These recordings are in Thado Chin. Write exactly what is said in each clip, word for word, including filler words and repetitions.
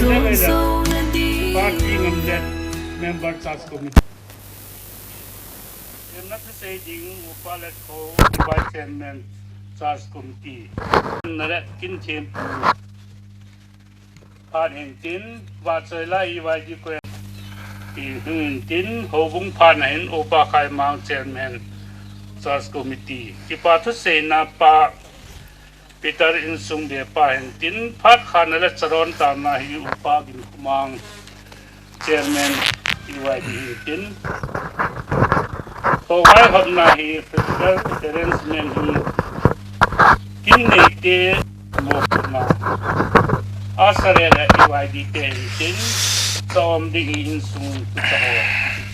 Party Ngamlet, Member Church Committee. Lemna thusei ding Upa Letkho, Vice Chairman Church Committee. Nalet Kinthempu. Phat hintin, Vahchoila E Y D ko. Hintin, houbung phat na hin Upa Khaimang Chairman Church Committee. Kipa thuseina pa Peter insung be pa hintin, phat khana le charon tana hi Upa Ginkhomang Chairman E Y D hintin. Tovai hotna hi festival arrangement hi kin neite mo na. Asare le E Y D te hintin. Som ding hi insung tu ta ho.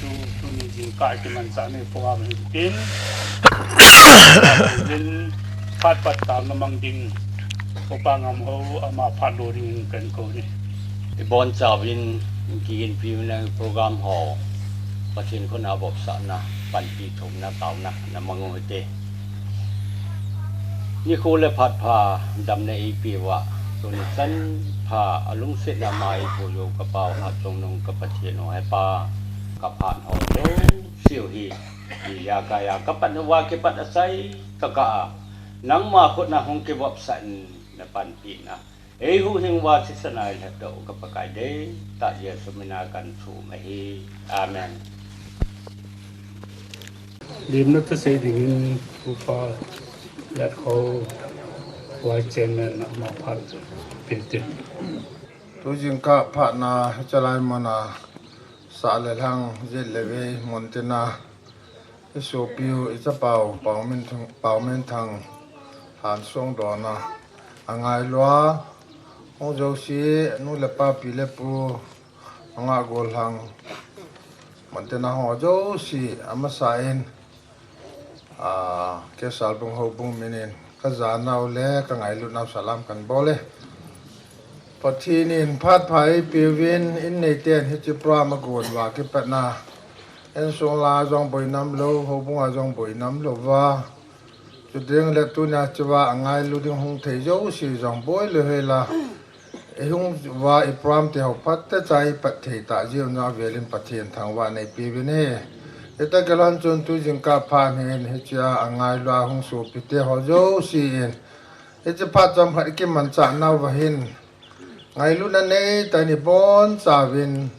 Tu tuni jingkah kimanchah nei program hintin. Din phat pat ta namang ding. Upa Ngamho ama phat lo ding kan kou ni. Ibon chauvin, kiginpi u nang program ho. Pathen khut a vopsahna, panpi thumna, taona, namang u hite. Nikho le phat pha, damna eipeuva, tuni chan pha, alungsetna ma eipuiyu ka Pa u Hatchungnung ka Pathen u he Pa, ka phat ho jouse u hi, ijakai a ka pan uva kipat achai, ka kah a, nangma khut a hung kivopsah in, na panpina. Eihuhhing uva thisan a ilhepdoh u ka Pakai deitah Jesu min a kahin thum ahi. Amen. Lemna thusei dingin Upa Letkho Vice Chairman ama phat pe tin. Tu jingkah phatna hichelai mun a sah le lhang jet le vei mun tina I sopiu, i chapau, Pauminthang, Pauminthang, Lhansongdon a, angailu a, hung jouse, nu le pa, pi le pu, angah gollhang, mun tina hung jouse, amasa in, a, Kesalbung houbung min in, ka janau le, ka ngailutnau salam kahin bol e. Pathen in phat pha eipeuvin, in neiten hiche program agon uva kipatna, insung la jong boina umlou, houbung a jong boina umlou va. Chuteng le tunia chua angailu ding hung thei jouse jong boi le hela. Eihung uva i program te ho phatechan ipat thei tah jeh u na avel in Pathen thangvahna eipeuvin ahi. Hita kilhon chun tu jingkah phat hin hichea angailu a hung sopite ho jouse in. Hiche phat chomkhat ikimanchah nauva hin. Ngailutna neitah in ibonchauvin.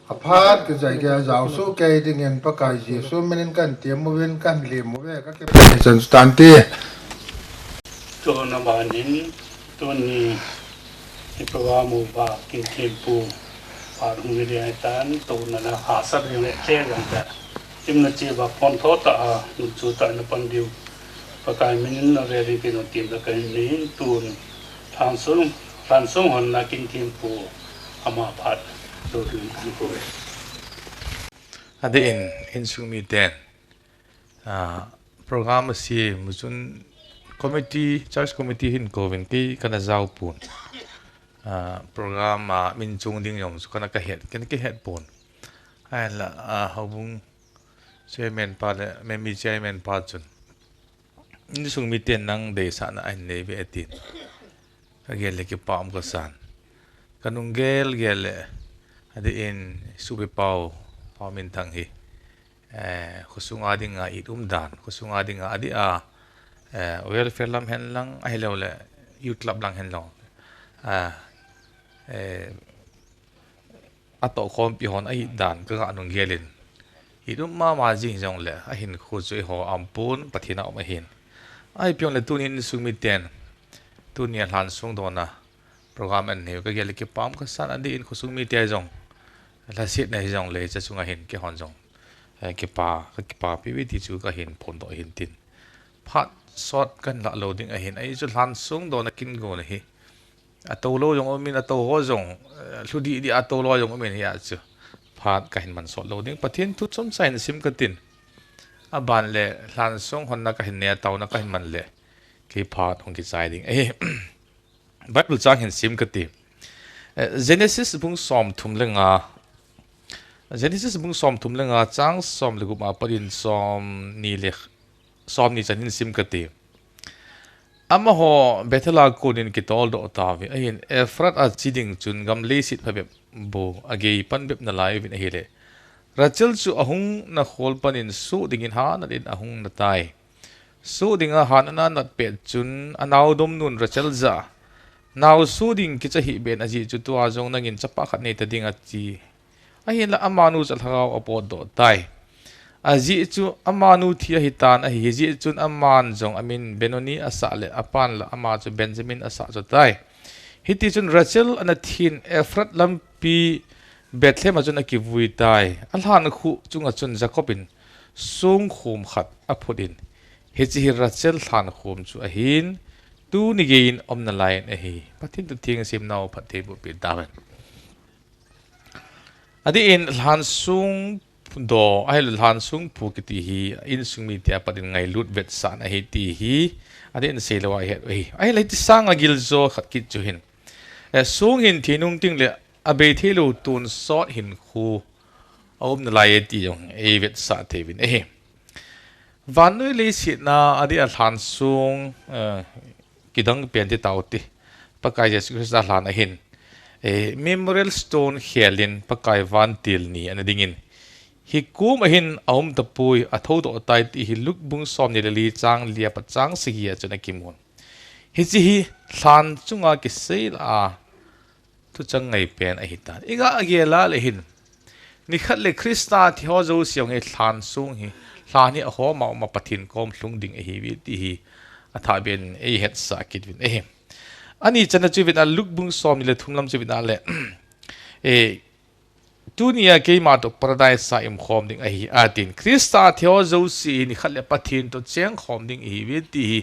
Aphat kijai gei a jaosoh kei dingin Pakai Jesu min in kahin tem uvin kahin lem uve, ka kipah e. Chan chu tante. Tuna ban in, tuni i program uva Kinthempu phat hung hi ding ahitan, tuna na hahsat ding le che jong ta. Imna che ba phone tho ta a, nun chu ta na pan diu. Pakai min in na ve ding kin u tim la kahin nei in tun. Lhansong, Lhansong hon na Kinthempu ama phat lo ding in ko ve. Adeh in, insung miten, ah, program asem u chun committee, church committee hin kouvin kei kana jao pon. Ah, program a min chung ding jong chu kana kahet, kana kihet pon. Ahinla, ah, houbung chairman pa le, memi chairman pa chun. Insung miten nang deisahna ahin nei uve atin. Ka gel le kipa um kasan. Ka nung gel gel le, adeh in sopi pau, Pauminthang hi. Eh, khosung a dinga it umdan, khosung a dinga adeh a, eh, welfare lam hen lang, ahilou le, youth club lang hen lang. Ah, eh, atoh khompi hon a it dan ka ga nung gel in. It um mama jing jong le, ahinkho chu eiho a um pon, Pathen a um ahin. Ahi pong le tunin insung miten, tunia Lhansongdon a program ahin nei u ka gel le kipa um kasan, adeh in khosung mite jong, lhasetna hi jong le, hiche chunga hin keihon jong, eh, kipa, ka kipapi uve ti chu kahin phondoh ahin tin. Phat sot kahin lah lou ding ahin, ahi chu Lhansongdon a kin gon ahi. Atou lou jong umin, atou ho jong, eh, lhu didi atou lou jong umin hia chu. Phat kahin man sot lou ding. Pathen thu chomcha hin sim katin. Aban le Lhansong honna kahin nei a taona kahin man le. Kei phat hung kichai ding. Eh, Bible chang hin sim kati. Eh, Genesis bung somthum le nga. Genesis bung somthum le nga chang som le gup a pat in somni le, somni chan hin sim kati. Amaho Bethel a konin kitoldoh tauvin, ahin Ephrath a che ding chun gam leiset phabep bou agei pan bep nalai uvin ahile, Rachel chu ahung na khol panin soh dingin hanat in ahung na tai. Soh dinga hanat a anat pet chun anao domnun Rachel jah a, nao soh ding kicha hih ben, ajeh chu tua jong nangin chapa khat neita ding ati. Ahinla amanu chu lhagao apotdoh tai. Ajeh chu amanu thi ahitan ahi, hijeh chun aman jong amin Benoni asah le apan la ama chu Benjamin asah chu tai. Hitichun Rachel ana thin Ephrath lampi Bethlehem a chun akivui tai. Alhan khu chunga chun Jacob in songkhom khat aphut in, hiche hi Rachel lhan khom chu ahin, tuni geiyin aumna lai in ahi. Pathen thu theng simnau phattheiboh peh tahen. Adeh in lhan song do, ahilou lhan song phu kiti hi insung mite apat in ngailut vetsahna ahi ti hi, adeh in seilou ahi. Ahile hiti sanga giljo khat kit chu hin, eh, song hin thi nung tengle abei theilou tonsot hinkho aumna lai e ti jong eivetsah thei uvin ahi. Vannoi leiset a adeh a lhan song, eh, kidang pen ti tau ti. Pakai Jesu Christa lhan ahin, eh, Memorial Stone khelin Pakai vantil ni ana dingin, hikom ahin aum tapoi, athoudoh tai ti hi Luke bung somni le li chang li apat chang sagi a chun akimun. Hiche hi lhan chunga kisei lah a thuchang ngai pen ahitan. Iga gel a le hin, nikhat le Christa thi ho jouse jong hi lhan song hi, lhan hi ahom a um a Pathen kom lhung ding ahiuve ti hi athah beh in eihetsah kit uvin ahi. Ani channa chu vet a, Luke bung somni le thum lam chu vet a le, eh, tunia keima toh Paradise a umkhom ding ahi, atin. Christa thi ho jouse hi nikhat le Pathen toh chengkhom ding ahiuve ti hi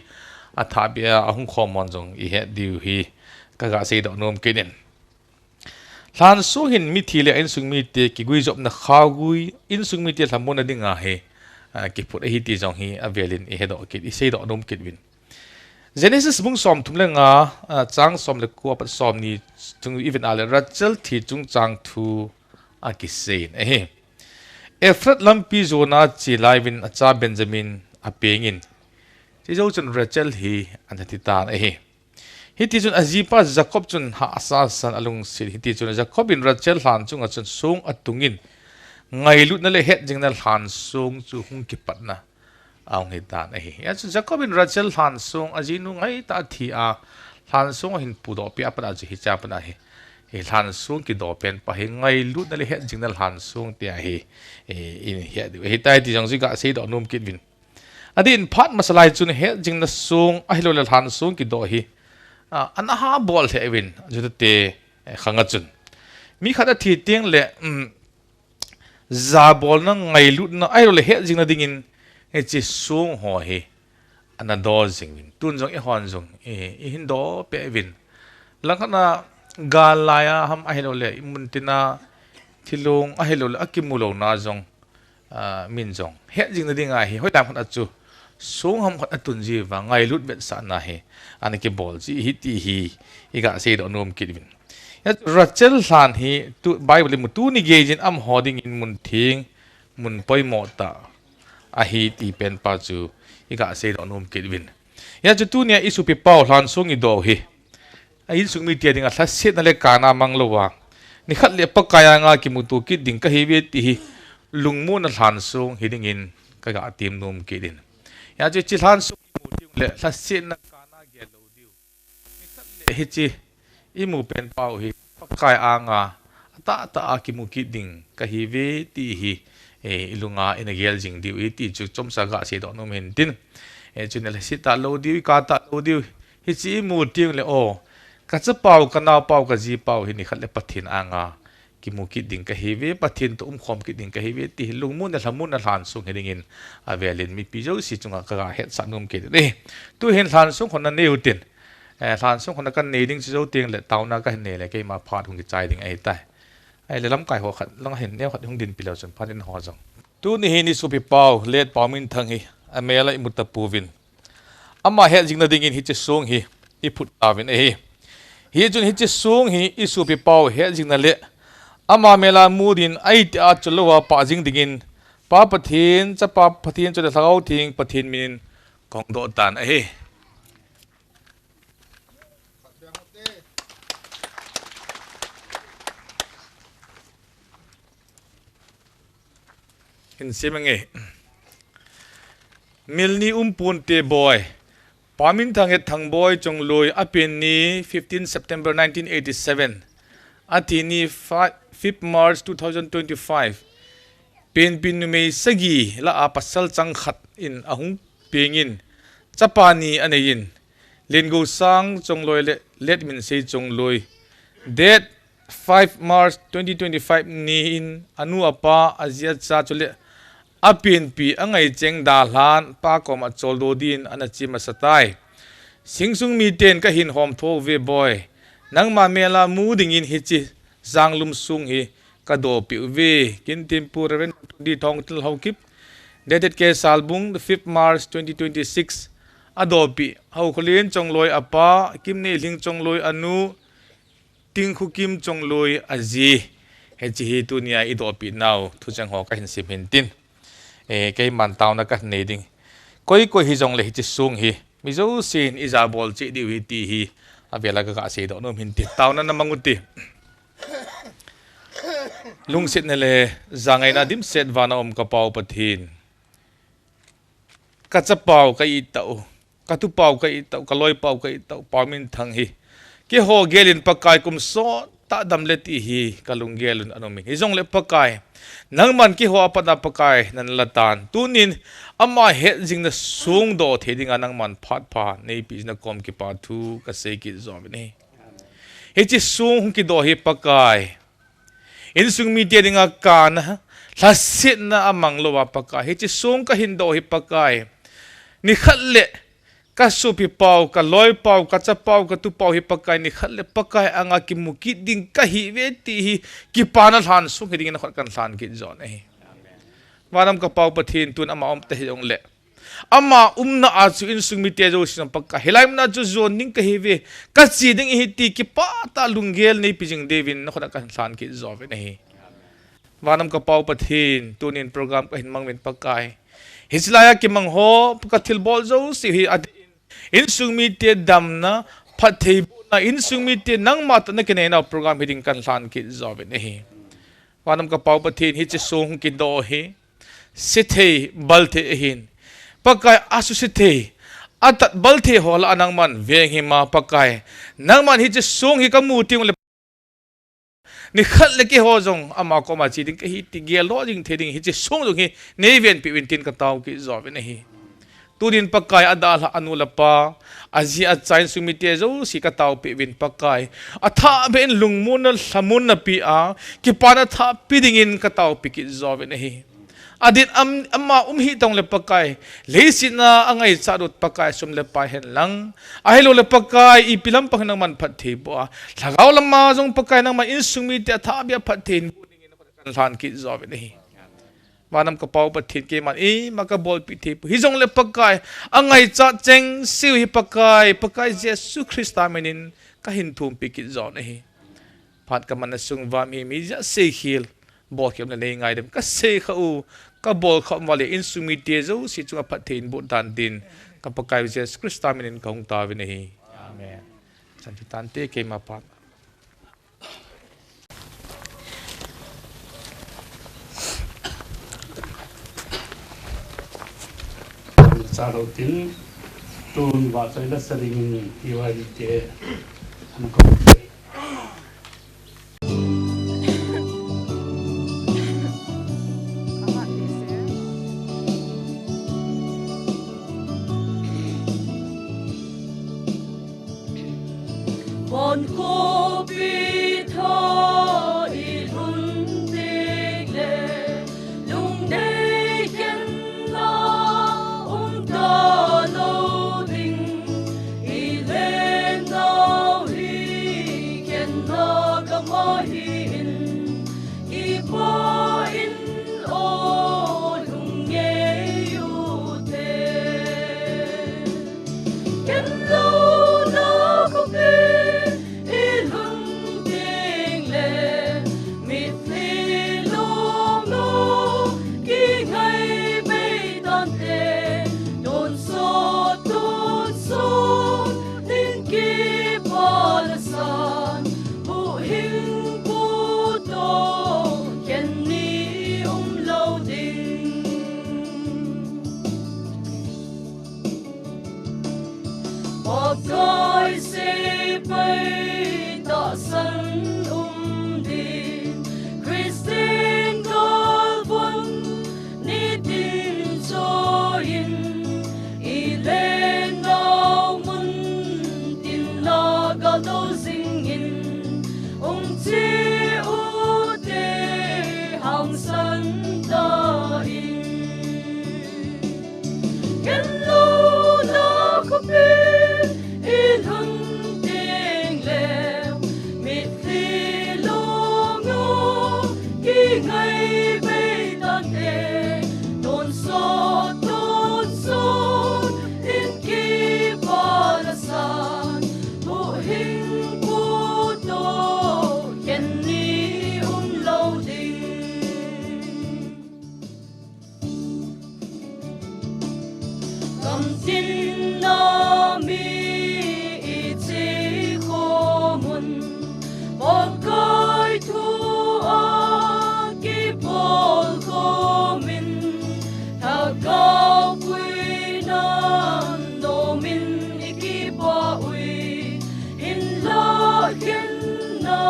athah beh a ahung khom hon jong ihet diu hi kaga seidoh nom kit in. Lhan song hin mithi le a insung mite kiguijopna khaogui, insung mite lhamonna dinga hi, ah, kiphut ahi ti jong hi avel in ihedoh kit, iseidoh nom kit uvin. Genesis bung somthum le nga, ah, chang som le ko apat somni chung ivet a le Rachel thi chungchang thu akisei in ahi. Ephrath lampi jona che lai uvin acha Benjamin apeng in, chejou chun Rachel hi ana thi tan ahi. Hitichun ajipa Jacob chun hahsa san alungset. Hitichun Jacob in Rachel lhan chunga chun song atung in, ngailutna le hetjingna lhan song chu hung kipatna ahung hitan ahi. Hia chu Jacob in Rachel lhan song, ajinu ngaitah a thi a, lhan song ahin pudoh peh a pat a chu hiche a pat a hi, hi lhan song kidoh pen pa hi ngailutna le hetjingna lhan song tia hi, eh, ihet diu ahitai ti jong chu iga seidoh nom kit uvin. Adeh in phat masa lai chun hetjingna song ahilou le lhan song kidoh hi, ah, ana habol lheh uvin, Juda te, eh, khang a chun. Mi khat athi tengle, um, jabolna, ngailutna, ahilou le hetjingna dingin, hiche song ho hi ana do jing uvin. Tun jong eihon jong, eh, ihin do peh uvin. Langkhat a gal lai a ham ahilou le, imun tina thilong ahilou le akimu louna jong, ah, min jong hetjingna dinga hi, hoilam khat a chu song ham khat atun jiuva, ngailut vetsahna hi ana kibol ji ahi ti hi iga seidoh nom kit uvin. Hia chu Rachel lhan hi tu, Bible imu tuni geiyin amaho dingin mun theng, mun poimo tah ahi ti pen pa chu iga seidoh nom kit uvin. Hia chu tunia isopi pau lhan song idoh hi, a insung mite dinga lhasetna le kana mang louva, nikhat le Pakai anga kimuto kit ding kahiuve ti hi lungmonna lhan song hi dingin kaga tem nom kit in. Hia chu hiche lhan song imu tengle lhasetna kana gel lou diu. Nikhat le hiche imu pen pau hi Pakai anga atahtah a kimu kit ding kahiuve ti hi, eh, ilunga ina gel jing diu ahi ti chu chomcha ga seidoh nom in tin. Eh, chun ilhaset talou diu, ika talou diu. Hiche imu tengle, o, kachapau, kanaopau, kajipau hi nikhat le Pathen anga kimu kit ding kahiuve, Pathen toh umkhom kit ding kahiuve ti hi lungmonna, lhamonna lhan song hi dingin avel in mipi jouse chunga kaga hetsah nom kit in ahi. Tuhin lhan song honna neiu tin. Eh, lhan song honna kanei ding chu jou tengle taona kahin nei le keima phat hung kichai ding ahitai. Ahile lamkai ho khat lang hin neokhat hung dinpi leu chun phat in ho jong. Tuni hin isopi pau, Letpau Minthang hi amel a imu tapouvin, ama hetjingna dingin hiche song hi iphut tauvin ahi. Hichun hiche song hi isopi pau hetjingna le ama mel a mu din, ahitia cholouva pah jing dingin Pa Pathen, Chapa Pathen chule Lhagao Theng Pathen minin kahung doh tan ahi. Hin sim nge. Milni umpunte boi. Paminthang het Thangboi Chongloi, apen ni fifteen September nineteen eighty-seven. Athi ni fi-, fifth March two thousand twenty-five. Penpi numei sagi lah a pasal chang khat in ahung pengin, chapa ni anei in, Lengosang Chongloi le Letminsei Chongloi. Date five March twenty twenty-five ni in anu apa, aji acha chule apenpi angai cheng dalhan pa koma choldo din ana chi masa tai. Singsung miten kahin hom tho ve boi. Nangma mel a mu dingin hiche janglum song hi kadopi uve. Kintinpu Reverend Di Thongtil Haokip. Dated K Salbung, the fifth March twenty twenty-six. Adopi Haokholin Chongloi apa, Kimneihling Chongloi anu, Tingkhukim Chongloi aji. Hiche hi tunia idopi nau thucheng ho kahin sim hin tin. Eh, keiman taona kanei ding. Koi koi hijongle hiche song hi mi jousen ijabol cheh diu ahi ti hi avela kaga seidoh nom hin tin. Taona namang ute. Lungsetna le jangaina dimset vana um ka Pau Pathen. Ka chapau ka itau, ka tupau ka itau, ka loipau ka itau, Paminthang hi. Keiho gelin Pakai kum sot tah dam le ti hi ka lunggel un ana um in. Hijongle Pakai, nangman keiho apat a Pakai nana la tan. Tunin ama hetjingna song doh thei dinga nangman phat pha neipi jing na kom kipa thu kasei kit jo ve ahi. Hiche song hung kidoh hi Pakai, insung mite dinga kana, lhasetna amang lou a Pakai. Hiche song kahin doh hi Pakai, nikhat le ka sopi pau, ka loi pau, ka chapau, ka tupau hi Pakai, nikhat le Pakai anga kimu kit ding kahi ve ti hi kipana lhan song hi dingin nakhut a kana lhan kit jo ahi. Van a um ka Pau Pathen, tun ama um ta hijongle, ama umna a chu insung mite jousen Pakai, hilai mun a chu jon ding kahi ve, kache ding ahi ti kipah tah a lunggel neipi jing diuvin nakhut a kana lhan kit jo ve ahi. Van a um ka Pau Pathen, tunin program kahin mang uvin Pakai, hiche laiya kimang ho ka thilbol jouse hi adeh in, insung mite damna, phattheibohna, insung mite nangma tah a nakinei nau program hi ding kana lhan kit jo ve ahi. Van a um ka Pau Pathen, hiche song hung kidoh hi sethei, balthei ahin. Pakai, asuse thei, atat balthei ho lah a nangman veng hima Pakai. Nangman hiche song hi kamu teng le nikhat le keiho jong ama koma che ding kahi ti geldoh jing thei ding hiche song jong hi neivenpi uvin tin katao kit jo ve ahi. Tunin Pakai, adalhah anu le apa, aji acha, insung mite jouse kataopi uvin Pakai, athahbeh in lungmonna lhamonna pe a, kipana thahpi dingin kataopi kit jo ve ahi. Adin am, ama um hih teng le Pakai, leiset a angaichat u Pakai sum le pai hen lang, ahilouleh Pakai ipi lampang nangman phattheiboh a, lhagao lama jong Pakai nangman insung mite athahbeh a phatthei in boh dingin kana lhan kit jo ve ahi. Van a um ka Pau Pathen, keiman ima kabolpi thei poi. Hijongle Pakai, angaichat chengse u hi Pakai, Pakai Jesu Christa minin kahin thumpi kit jo ahi. Phat kamanna sung uva mi, mi ja seikhel, bolkhel le nei ngaidam kasei kha u, kabol kha uva le insung mite jouse chunga phatthei in boh tan tin, ka Pakai Jesu Christa minin kahung tao uvin ahi. Amen. Chan chu tante, keima phat. Chalo tin, tun vahchoina sa dingin P Y D te ana kong. Bon khopi tho i lhun ding le, lungdei khen na um ta lo ding, i len nau hi khen na ka ma hi in, i pa in o lung ngei u te. Ken lo na khopi i lhun Pakai sepai tahsan um din, Christian galvon nitin choiyin, i lenau mun tin a galdo jingin, hung che ute hangsan tan. Genlouna khopi i lhun teng leh, mitlhi lungmong a kingai bei tante, tonsot tonsot in kipa la san, huhhingpu toh khen ni umlou ding. Gamtin a mi i che khomun, Pakai thu a kibol khomin, Lhagao puina nomin i kipa uve, hinlah khenna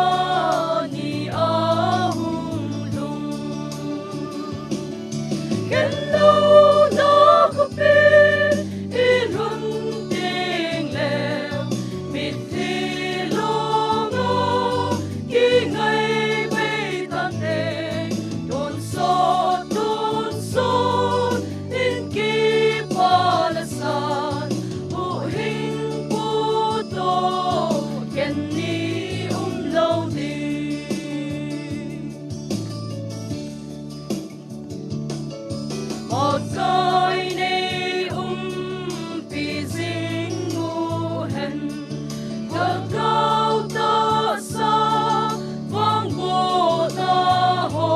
ni ahung lhung. Genlouna khopi i lhun teng leh, mitlhi lungmong a kingai bei tante, tonsot tonsot in kipa la san, huhhingpu toh khen ni umlou ding. Pakai nei umpi jing uhen, Lhagao tahsa vangbohna ho,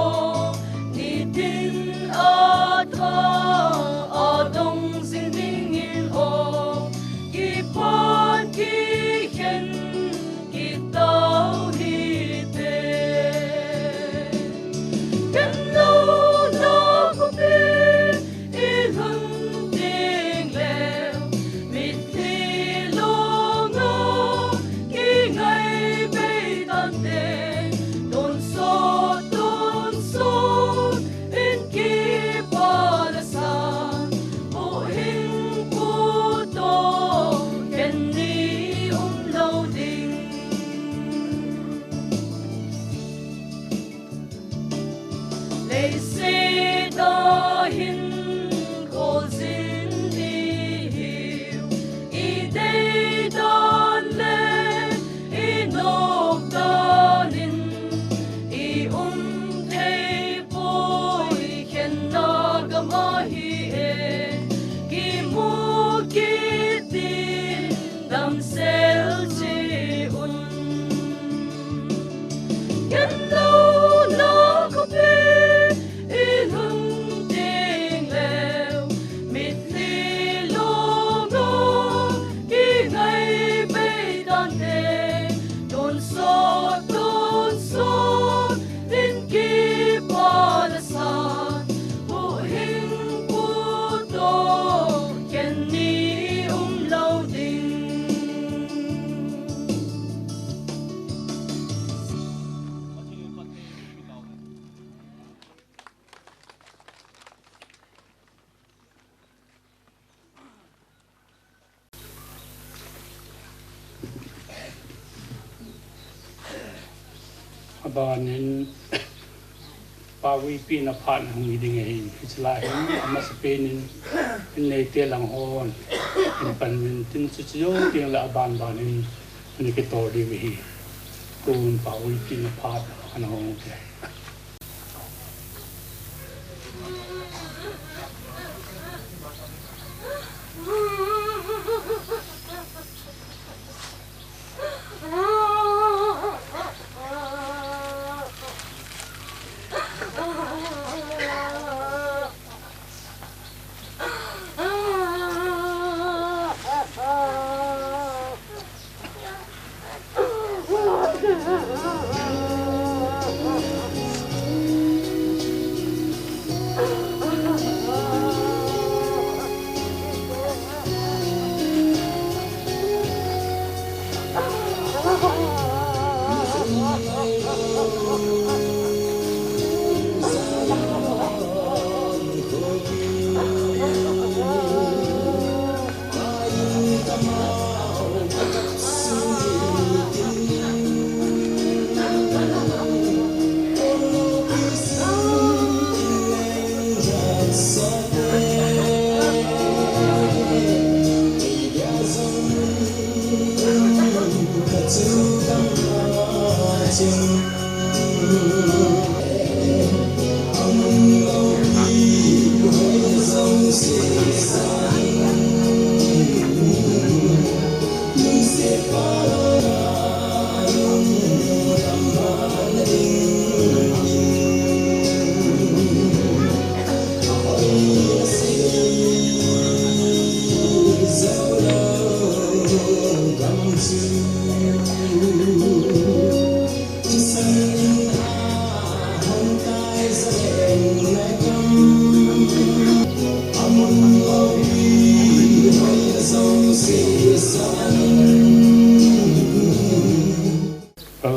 nitin a tha a dong jing dingin o, kipan kikhen kit tau hite. Genlouna khopi i lhun teng leh, mitlhi lungmong a kingai bei tante, tonsot tonsot in kipa la san, huhhingpu toh khen ni umlou ding. Leiset a hin kholjin ihiu, i dei dan le i nop dan in i um thei poi, khenna gam ahi e, kimu kit in damsel cheh un. Genlouna khopi i lhun teng leh, mitlhi lungmong a kingai bei tante, tonsot tonsot in kipa la san, huhhingpu toh khen ni umlou ding. Abanin, Pa Vuipi in aphat hung hi ding ahin, hiche lai hin amasapen in, in neite lang hon, in pan min tin chu chu jou teng le abanban in, in kitol diu ahi. Tun Pa Vuipi in aphat ana hong te.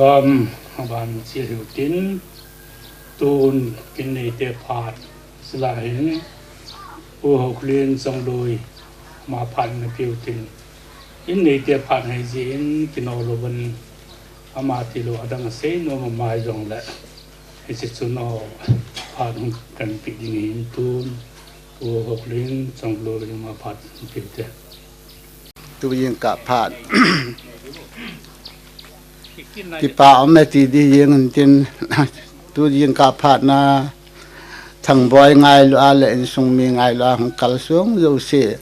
Kam aban chi hiu tin, tun kin neite phat sila hin, Pu Hoklin Chongloi ama phat na piu tin, in neite phat hai ji in kino lo ban ama ti lo adang sei no ma mai jong le, hichi chu no phat hung kan pi ding hin tun, Pu Hoklin Chongloi ama phat piu te. Tu jingkah phat kipa um e ti di jing in tin, tu jingkah phat na Thangboi ngailu a le insung mi ngailu a hung kalsong jouse,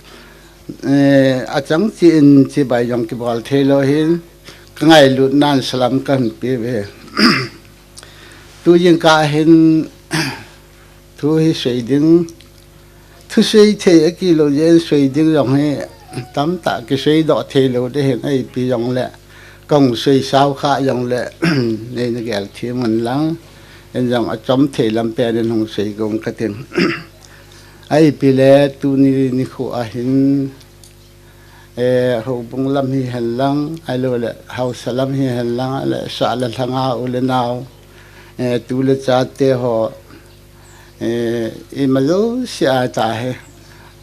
eh, achang chi in chibai jong kibol thei lo hin, ka ngailut nan salam kan pe ve. Tu jingkah hin thu hi sei ding, thu sei thei a kilo jen sei ding jong hi tamtah kisei doh thei lo de hin, a ipi jong le kong sei sao kha jong le nei na gel thi mun lang, en jong achom thei lam pen in hung sei gong ka tin. A ipi le tuni nikho a hin, eh, houbung lam hi hen lang, a lo le hausa lam hi hen lang, a le sa le lhanga u le nau, eh, tu le cha te ho, eh, ima jouse a ta he.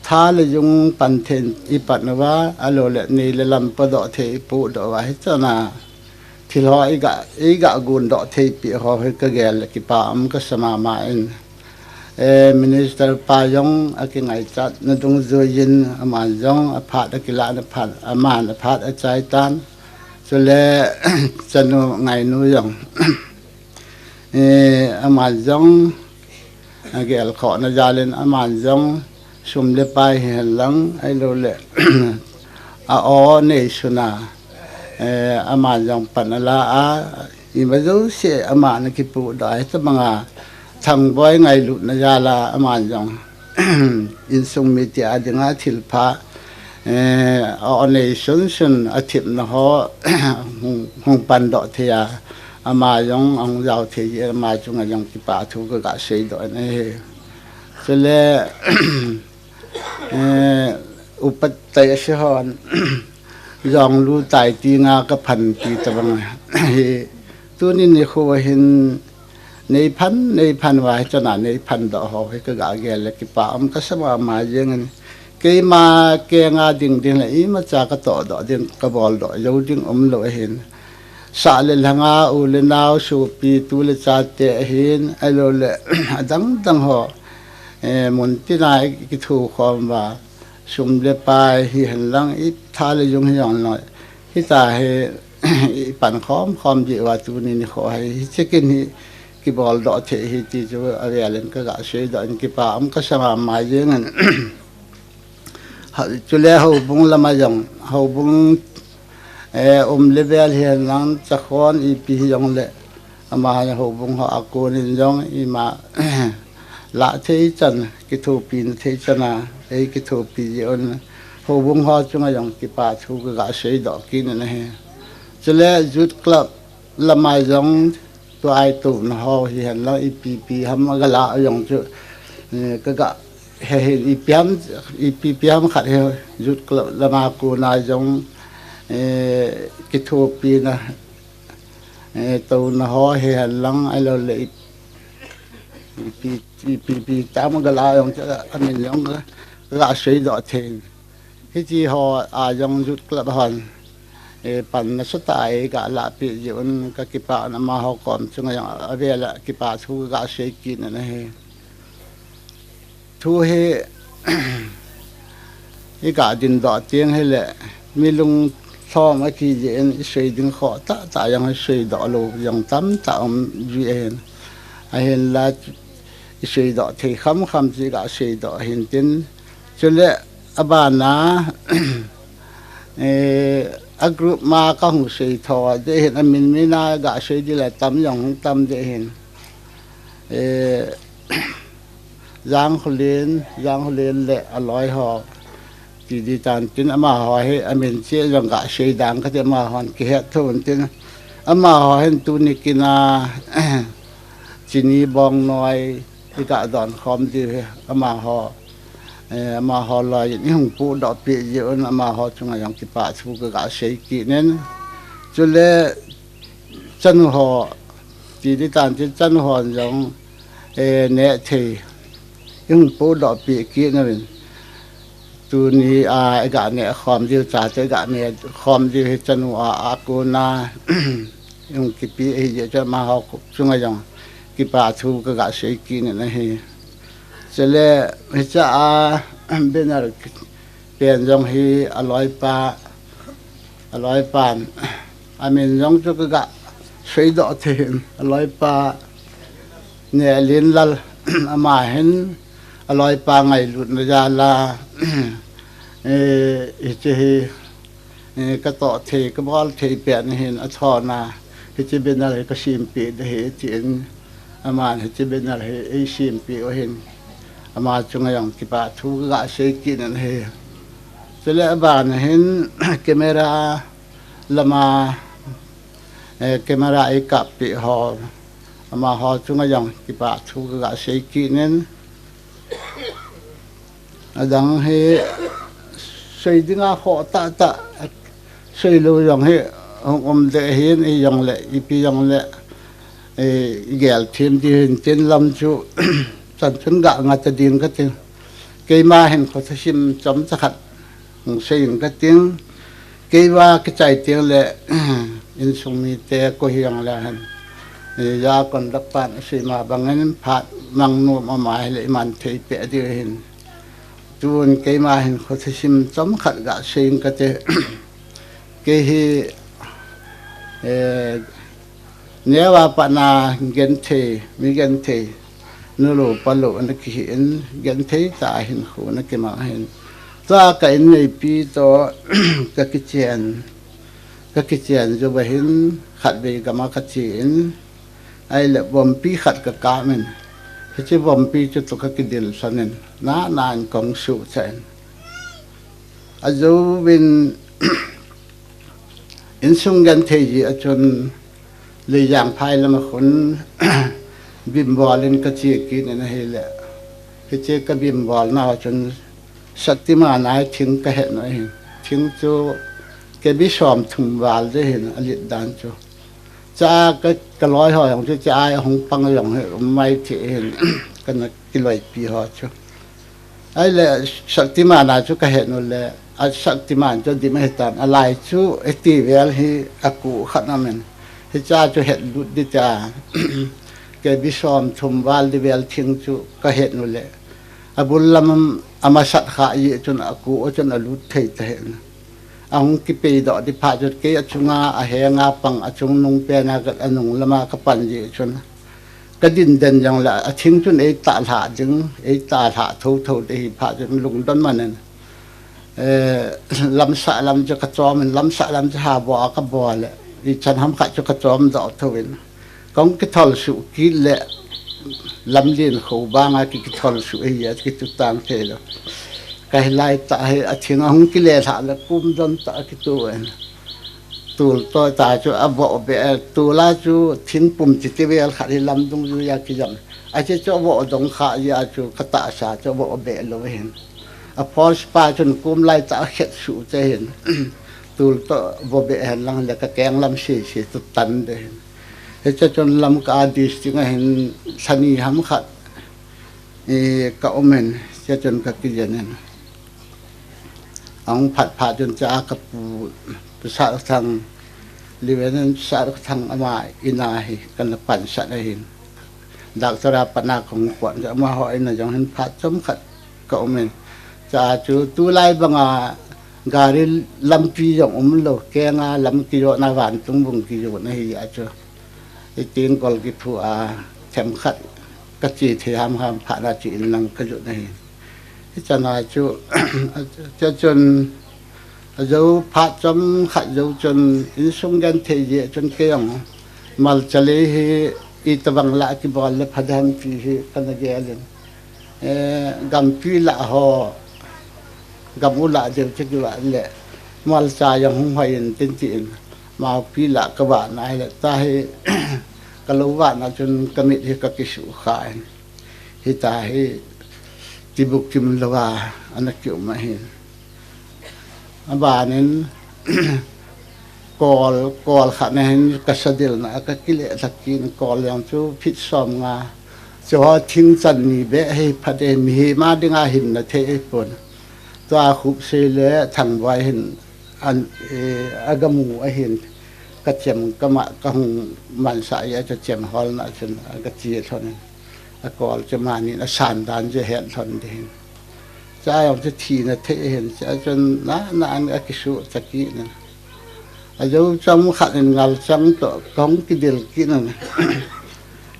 Tha le jung pan then i pan uva, a lo le nei le lam pa doh thei i pu doh uva hi chana. Thil ho i ga, i ga gun doh thei pi ho hi ka gel le kipa um ka sa mama in. Eh, Minister pa jong a kingaichat na dungjuiyin, aman jong a phat a kila na phat, aman a phat a chai tan. Chule, chanu ngainu jong. Eh, aman jong a gel kho na jalin, aman jong sum le pai hi hen lang, a lo le a o nei suna, eh, aman jong pan a la a, ima jouse aman a kipu doh a, hi ta banga Thangboi ngailut na jal a, aman jong insung mi ti a dinga thil pha, eh, a o nei sun sun a thip na ho, hung, hung pan doh thei a, ama jong a hung jao thei ji, ama chunga jong kipa thu ka ga sei doh na he. Chule, eh, upat tai a si hon, jong lu tai ti nga ka phan ti ta bang hi. Tuni nikho hin, nei phan, nei phan uva hi chana nei phan doh ho hi ka ga gel le kipa um ka sa mama jeng in. Keima kenga ding ding le ima cha ka toh doh ding, ka bol doh jou ding um lo ahin. Sa le lhanga u le nau sopi tu le cha te ahin, a lo le adang dang ho, eh, mun tina i kithu khom uva, sum le pai hi hen lang, i tha le jung hi jong lang. Hi ta hi, i pan khom khom ji uva tuni nikho hi, hi chicken hi kibol doh thei hi ti chu a vel in ka ga sei doh in kipa um ka sa mama jeng in. Ha, chule houbung lam a jong, houbung, eh, um le vel hi hen lang, chakhon ipi hi jong le, ama houbung ho a kon in jong, ima, la thei chan, kithopi na thei chan a, ei kithopi ji un, houbung ho chunga jong kipa thu ka ga sei doh kit na hi. Chule Youth Club lam a jong, tu ai tu na ho hi hen lang, ipi pi ham a ga la jong chu, eh, ka ga he hin, ipi ham, ipi pi ham khat he Youth Club lam a kon a jong, eh, kithopi na, eh, to na ho hi hen lang, a lo le i, ipi, ipi pi tam a ga la jong chu, a min jong ka, ka ga sei doh thei. Hichi ho a jong Youth Club hon, eh, pan na sa ta ei ga la pi ji un ka kipa na ma ho kom chunga jong a vel a kipa thu ka ga sei kit na hi. Thu hi, i ga din doh tieng hi le, mi lung lhom a ki ji in i sei ding kho ta ta jong i sei doh lo jong tam ta um ji ahin. Ahin la i sei doh thei kham kham chi ga sei doh hin tin. Chule a bana, eh, a group ma ka hung sei tho, de hin a min min a ga sei di la tam jong hung tam de hin. Eh, Jang Kholin, Jang Kholin le a loi ho. Ti di tan tin ama ho hi a min chi jong ga sei dang ka ti ama hon ki het thun tin. Ama ho hin tuni kin a, Chini Bongnoi, i ga don khom di hi, ama ho, eh, ama ho loi in i hung pu doh pi ji un ama ho chunga jong kipa thu ka ga sei kit nen. Chule, Chanu ho, ti di tan tin chanu ho jong, eh, neh thei, i hung podoh pi kit na vin. Tuni a, i ga neh khom diu cha te, i ga neh khom diu hi chanu a, a kona, i hung kipe hi je cha ma ho chunga jong kipa thu ka ga sei kit na hi. Chule, hicha a, banner pen jong hi a loipa, a loipan, a min jong chu ka ga seidoh thei hin, a loipa Nehlinlal, ama hin, a loipa ngailutna jal a, eh, hiche hi, eh, ka toh thei, ka bol thei pen hin a thona, hiche banner hi ka sempeh ding ahi, tin, aman hiche banner hi ei sempeh u hin, ama chunga jong kipa thu ka ga sei kit na hi. Chule aban hin, camera lama, eh, camera ei kappeh ho, amaho chunga jong kipa thu ka ga sei kit in, adang hi sei dinga khoh tahtah, sei lou jong hi hung um deh hin, i jong le, ipi jong le, eh, i gel them ding hin tin lam chu, chan chun ga nga ta ding ka tin. Keima hin khothasim chomcha khat hung sei in ka tin. Kei va kichai teng le, insung mite ko hiang le hen. Eh, ja kon dak pan a sei ma bang in phat mang nom ama hi le i man thei peh ding hin. Tun keima hin khothasim chomkhat ga sei in ka te. Kei hi, eh, neo a pat na genthei, mi genthei, nulou palou ana kihi in, genthei tah a hinkho ana kimang hin. Tua ka in neipi toh, ka kichen, ka kichen jou va hin, khatvei gam a ka che in, ahile vompi khat ka kap in, hiche vompi chu toh ka kidil lhon in, nana in kong suh cha in. Ajouvin, insung genthei ji a chun, Leijang phai lam a khun, bim bol in ka che kit in ahile, hiche ka bim bol nau chun, Shaktiman a thing ka het u ahin, thing chu kbi som thum val ding ahin, a lit dan chu. Cha ka, ka loi ho jong chu cha a hung pang jong hi um mai thei ahin, ka na kiloipi ho chu. Ahile, Shaktiman a chu ka het u le, a Shaktiman chu dim ahitan, a lai chu hiti vel hi a kuh khat aum in. Hicha chu het lut ding tia, kbi som thum val ding vel thing chu ka het u le. A bul lam a masat kha ji chun a kuh a chun a lut thei ta hen. A hung kipei doh ding phat chun kei a chunga a henga pang a chungnung pen a ka, a nung lam a ka pan ji chun. Ka din den jong le, a thing chun ei tah lhah ding, ei tah lhah thotho ding ahi phat chun lungdon man in. Eh, lamsah lam chu ka chom in, lamsah lam chu ha bol a ka bol le, ichan ham khat chu ka chom doh tho in. Kong kithol suh kit le, lam lin kho bang a ki, kithol suh ahi a, kitu tang thei lou. Ka hilai tah hi, a thing a hung kile lhah le, kum don tah a kitu in. Tul toh ta chu a voh beh, tul a chu thingpum chiti vel khat hi lamdung jui a kijam. Ache chu a voh dong kha ji a chu ka tahsa chu a voh beh lou hin. A force pa chun kum lai tah a khet suh che hin. Tul toh voh beh hen lang le ka keng lam sese chu tan ding hin. Hiche chun Lamka district a hin lha ni ham khat, eh, ka um in, hiche chun ka kijen in. Ahung phat phat chun cha ka pu, Pu Satthang, Liunen Satthang ama in a hi, ka na pansat ahin. Doctor a pat na kong pon, amaho in a jong hin phat chomkhat ka um in. Cha chu tulai banga gari lampi jong um lou, kenga lam kijona vantung bung kijona hi a chu. Hitin kol kiphu a, themkhat ka che thei ham ham phat na che in lang ka jot na hi. Hichana chu, cha chun, a jou phat chomkhat jou chun, insung genthei ji chun kei jong, malcha lei hi, itobang lah kibol le pha dem ti hi ka na gel in. Eh, gampi lah ho, gam u lah deu chu kivah le, malcha jong hung hoi in tin tin, maupi lah ka vah na le, ta hi, ka lou vah na chun ka mit hi ka kisuh kha in. Hita hi, tibukim lou a, ana kium ahin. Aban in, Kol, kol khat na hin ka sadil na ka kile thakin kol jong chu phit som nga. Chu ho thing chan ni be hi phat e, mihem a dinga hinna thei ei pon. Tua khup sei le Thangboi hin an, eh, a ga mu a hin ka chem ka ma ka hung man sa ya cha chem hol na chun a ga chi thon. A kol chu mani a san dan je het thon de hin. Cha jong chu thina thei hin, cha chun na, na an a kisu ta ki na. A jo chang khat in ngal chang to kong kidil ki na.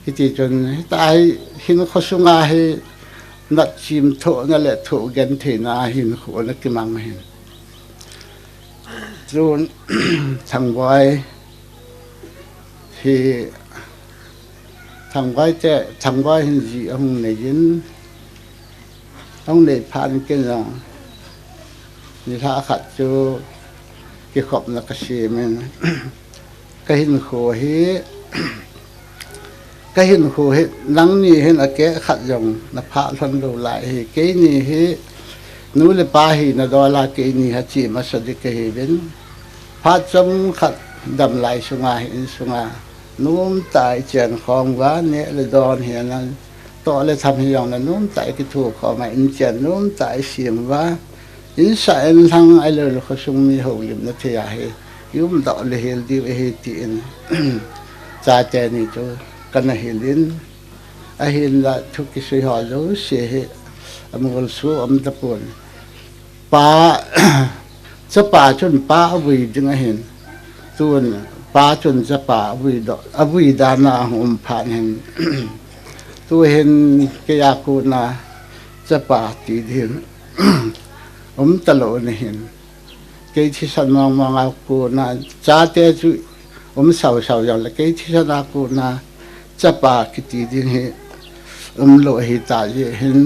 Kiti chun, hita hi hin kho sunga hi nat chim tho na le tho gen thei na hin kho na kimang hin. Chun, Thangboi hi, Thangboi te, Thangboi hin ji ahung nei in, ahung nei phan ken jong, ni lha khat chu kikhopna ka sem in, ka hinkho hi, ka hinkho hi, nangni hin a keh khat jong na phah lhon lou lai hi, keini hi, nu le pa hina dol a keini ha chi masa di ka hi vin. Phat chom khat dam lai sunga hi in sunga, nom tah i chen khom uva, neh le don hi a nan, toh le tham hi jong na nom tah i kithu khom a, in chen nom tah i sim uva, in sa in lhang a lo le kho sung mi ho lim na thei a hi, i um doh le hel diu a hi ti in, chate ni chu ka na hil in, a hin la thu kisui ho jouse hi, a mol su um ta pon. Pa, chapa chun pa a vui ding a hin. Tun pa chun chapa a vui doh, a vui dan a hung um phan hin. Tu hin kei a kona chapa ti ding um ta lou na hin. Kei thisan mong mong a kona chate chu um sau sau jong le kei thisan a kona chapa kiti ding hi um lou hi ta je hin.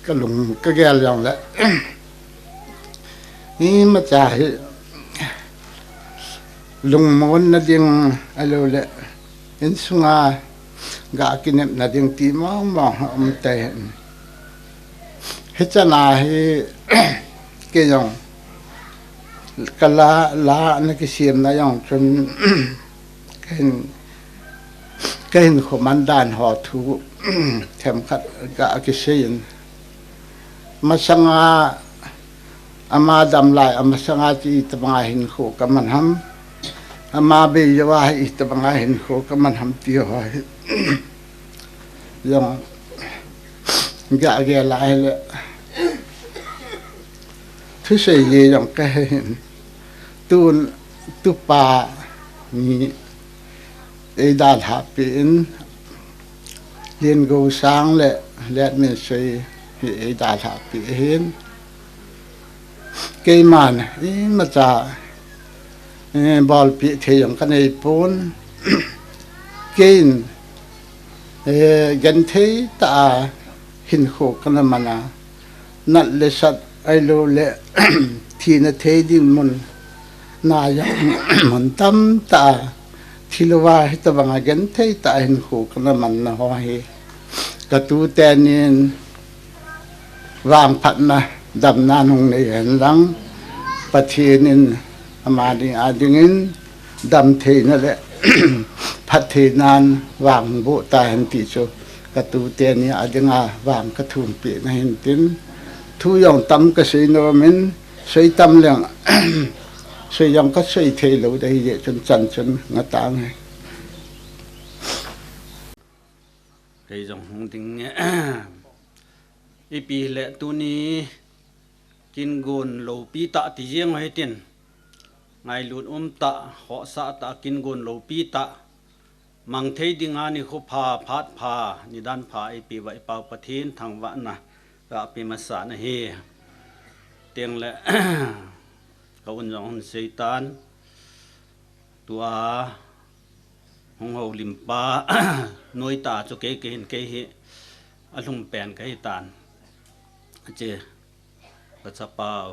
Ka lung, ka gel jong le. Imacha hi lungmon na ding a lo le. Insunga ga kinepna ding ti mong mong um te. Hichana hi kei jong ka la, la na kisiam na jong chun ka hin, ka hin kho man dan ho thu themkhat ka kisei in. Masanga ama dam lai, a masanga chi tabanga hin kho ka man ham. Ama bei jawa hi tabanga hin kho ka man ham ti ho hi. Jong ga ge la le. Thusei ye jong ka he hin. Tun tupa ni ei dalha pi in Liangosang le Letminsei hi ei dalha pi hin. Keiman imacha, eh, bolpi thei jong ka nei pon. Kein, eh, genthei tah a hinkho ka na man a. Nat le sat ahilou le thina thei ding mun na jong mun tamtah a thi louva hitabanga genthei tah a hinkho ka na man na ho hi ka tute nin vangphatna damna hung nei hen lang Pathen in ama ding a dingin dam theina le phat theinan vang boh ta hen ti chu ka tute ni a dinga vang ka thumpi na hin tin thu jong tam ka sei nom in sei tam leng sei jong ka sei thei lou dei je chun chan chun nga tang he. Kei jong hung ding nge. Ipi le tuni kin gon loupi tah ti jeng ho hitin. Ngailut um tah, hosa tah, kin gon loupi tah. Mang thei dinga nikho pha, phat pha, nidan pha, ipi va i Pau Pathen thangvahna Ka pi masa na hi. Teng le ka un jong hun seitan. Tua hung ho limpa noi ta chu kei kei hin kei hi a lhung pen ka hi tan. Ache ka chapau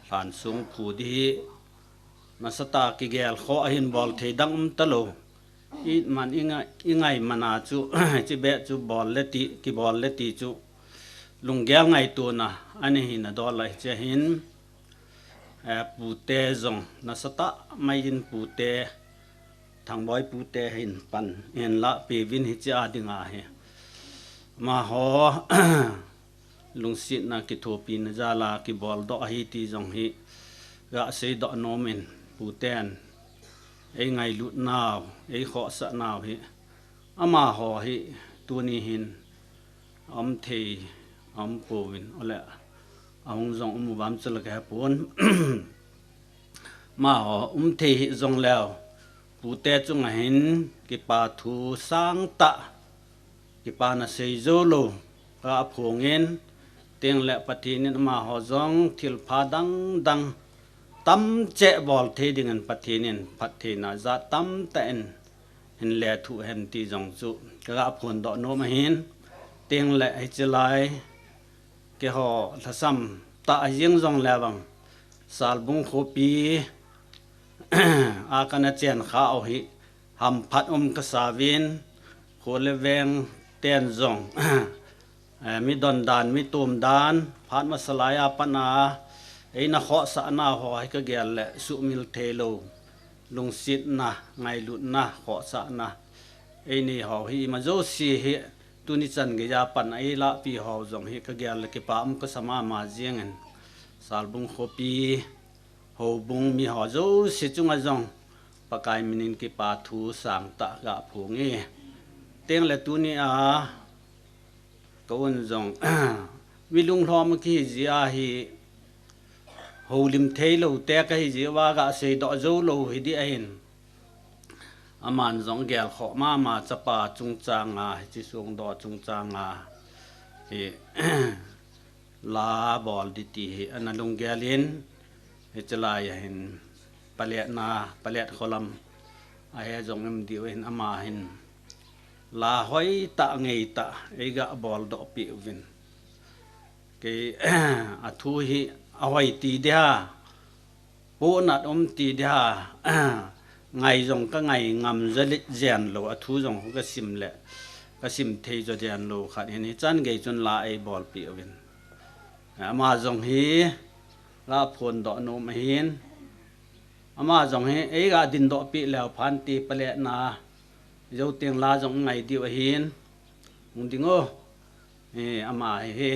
hlan sung phu di hi nasata kigel kho a hin bol thei dang um ta lo. I man i ngai, i ngai mana chu, chi be chu bol le ti, kibol le ti chu. Lunggel ngaituna, ani hi na dol lai che hin, eh, pute jong, nasata mai in pute, thangboi pute hin pan, hin la pe vin hi chi a dinga hi. Ma ho, lungsetna kithopina jal a kibol doh ahi ti jong hi ga seidoh nom in puten ei ngailut nau, ei khohsah nau hi amaho hi tuni hin a um thei a um pouvin ole ahung jong um uvam chu la ka he pon. Amaho um thei hi jong leu pute chunga hin kipa thu sang tah, kipa na sei jou lou, ka phongin, teng le Pathen in amaho jong thil pha dang dang tam che bol thei dingin Pathen in phattheina jat tam tah in hin le thu hen ti jong chu ka ga phon doh nom ahin, teng le hiche lai keiho lhasam tah a jeng jong le vang Salbung khopi a kana chen kha u hi hamphat um ka sa vin, kho le veng ten jong, eh, mi don dan, mi tum dan, phat masa lai a pat a, eina khohsah nau ho hi ka gel le sumil thei lou, lungsetna, ngailutna, khohsahna, ei nei ho hi ima jouse hi, tuni chan gei a pat a ei lahpi ho jong hi ka gel le kipa um ka sa mama jeng in, Salbung khopi, Houbung mi ho jouse chunga jong Pakai min in kipa thu sang tah ga phong e. Teng le tuni a ka un jong mi lunglhom kihi jeh a hi houlim thei lou te ka hi jeh uva ga seidoh jou lou hi di ahin. Aman jong gel khoh mama chapa chungchang a, hiche sung doh chungchang a hi la bol di ti hi ana lunggel in, hiche lai a hin paletna, palet kholam a he jong im diu hin ama hin la hoi tah ngei tah ei ga bol doh peh uvin. Kei a thu hi a hoi ti di ha, pohnat um ti di ha, ngai jong ka ngai ngam jo le jen lou, a thu jong ka sim le ka sim thei jo jen lou khat hin hichan gei chun la ei bol peh uvin. Ama jong hi la phon doh nom ahin. Ama jong hi ei ga din doh peh leu phan ti paletna jou teng la jong ngai diu ahin. Hung ding o. Eh, ama hi hi.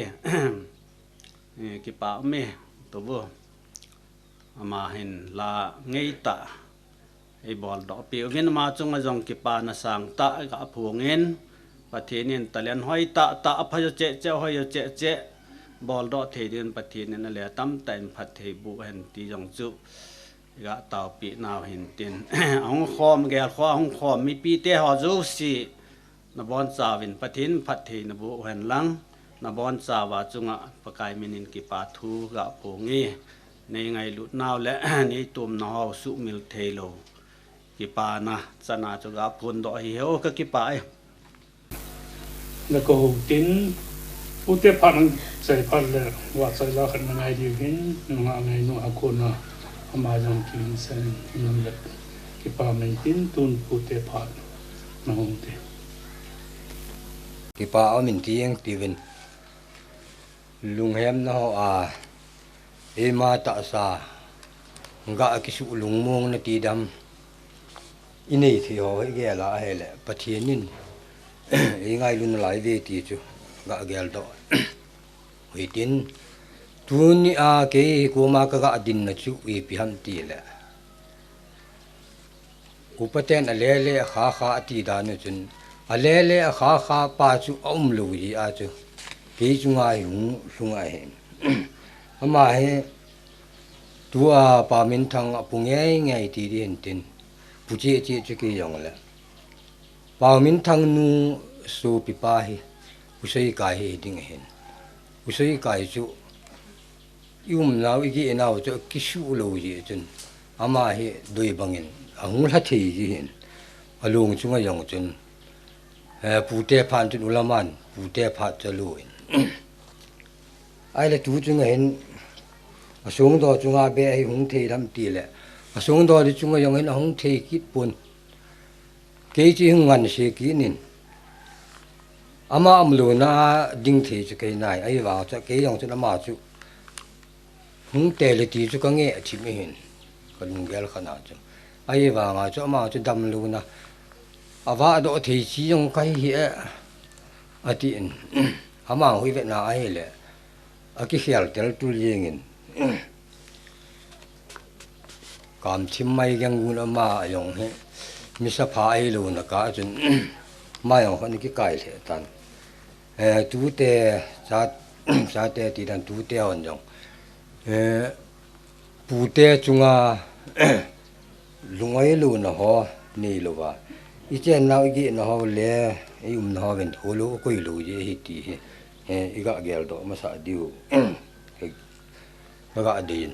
Eh, kipa um e. Tobu. Ama hin la ngei tah ei bol doh peh uvin ama chunga jong kipana sang tah ka phong in, Pathen in talent hoi tah tah a pha jo cheh cheh, hoi jo cheh cheh bol doh thei din Pathen in ale tam tah in phatthei boh hen ti jong chu ga taopeh nau hin tin. Ahung khom gel kho, ahung khom mipi te ho jouse. Na bonchauvin Pathen phatthei na boh hen lang, na bonchauva chunga Pakai min in kipa thu ga phong e, nei ngailut nau le nei tum nau ho sumil thei lou. Kipana chana chu ga phon doh hi he o ka kipa e. Na ka hou tin, pute phat nang chai phat le, va chai la khat na ngai diu hin, nunga ngai nu a kona, ama jong ki hin sen, nam le, kipa min tin, tun pute phat. Na hung ti. Kipa a min ti eng ti vin. Lunghem na ho a, eima tahsa, ga kisuh lungmong na ti dam. I nei thei ho hi gel a ahile, Pathen in, ei ngailun lai ve ti chu, ga gel doh. Hitin, tuni a kei hi koma ka ga din na chu, ipi ham ti le. Upa ten a lele a khakha a ti dan u chun, a lele a khakha pa chu a um lou hi a chu, kei chunga hi hung lhung ahi. Ama hi tua Pa Minthang a pu ngei ngei ti di hin tin, pu cheh cheh chu kei jong le. Pa Minthang nu sopi pa hi, Usei kai hi ding ahin. Usei kai chu i umnau i gehnau chu kisuh lou jeh chun ama hi doi bangin ahung lha thei ji hin. Alung chunga jong chun, eh, pute phat chun ulaman, pute phat chu alu in. Ahile tu chunga hin asung do chunga be hi hung thei dam tile, asung do di chunga jong hin ahung thei kit pon. Kei chu hung nganse kit in. Ama umlouna ding thei chu kei nai, ahivang chu kei jong chun ama chu hung tele ti chu ka nge a thim ahin, ka lunggel khat na chu. Ahivanga chu ama chu damlouna, avah doh thei chi jong kahi hih e, atin. Ama hui vetna ahile, akikhel tel tul jengin. Kam thim mai geng gun ama jong hi, mi sapha ahilouna kah chun, ama jong khat ni kikai lheh tan. Eh, tute, cha, chate ti dan tute hon jong. Eh, pute chunga, lung-oi louna ho, nei louva. I chennau i gehna ho le, i umna ho vin, ho lou, koi lou ji ahi ti hi. Eh, i ga geldoh masa diu. Ka ga dei in.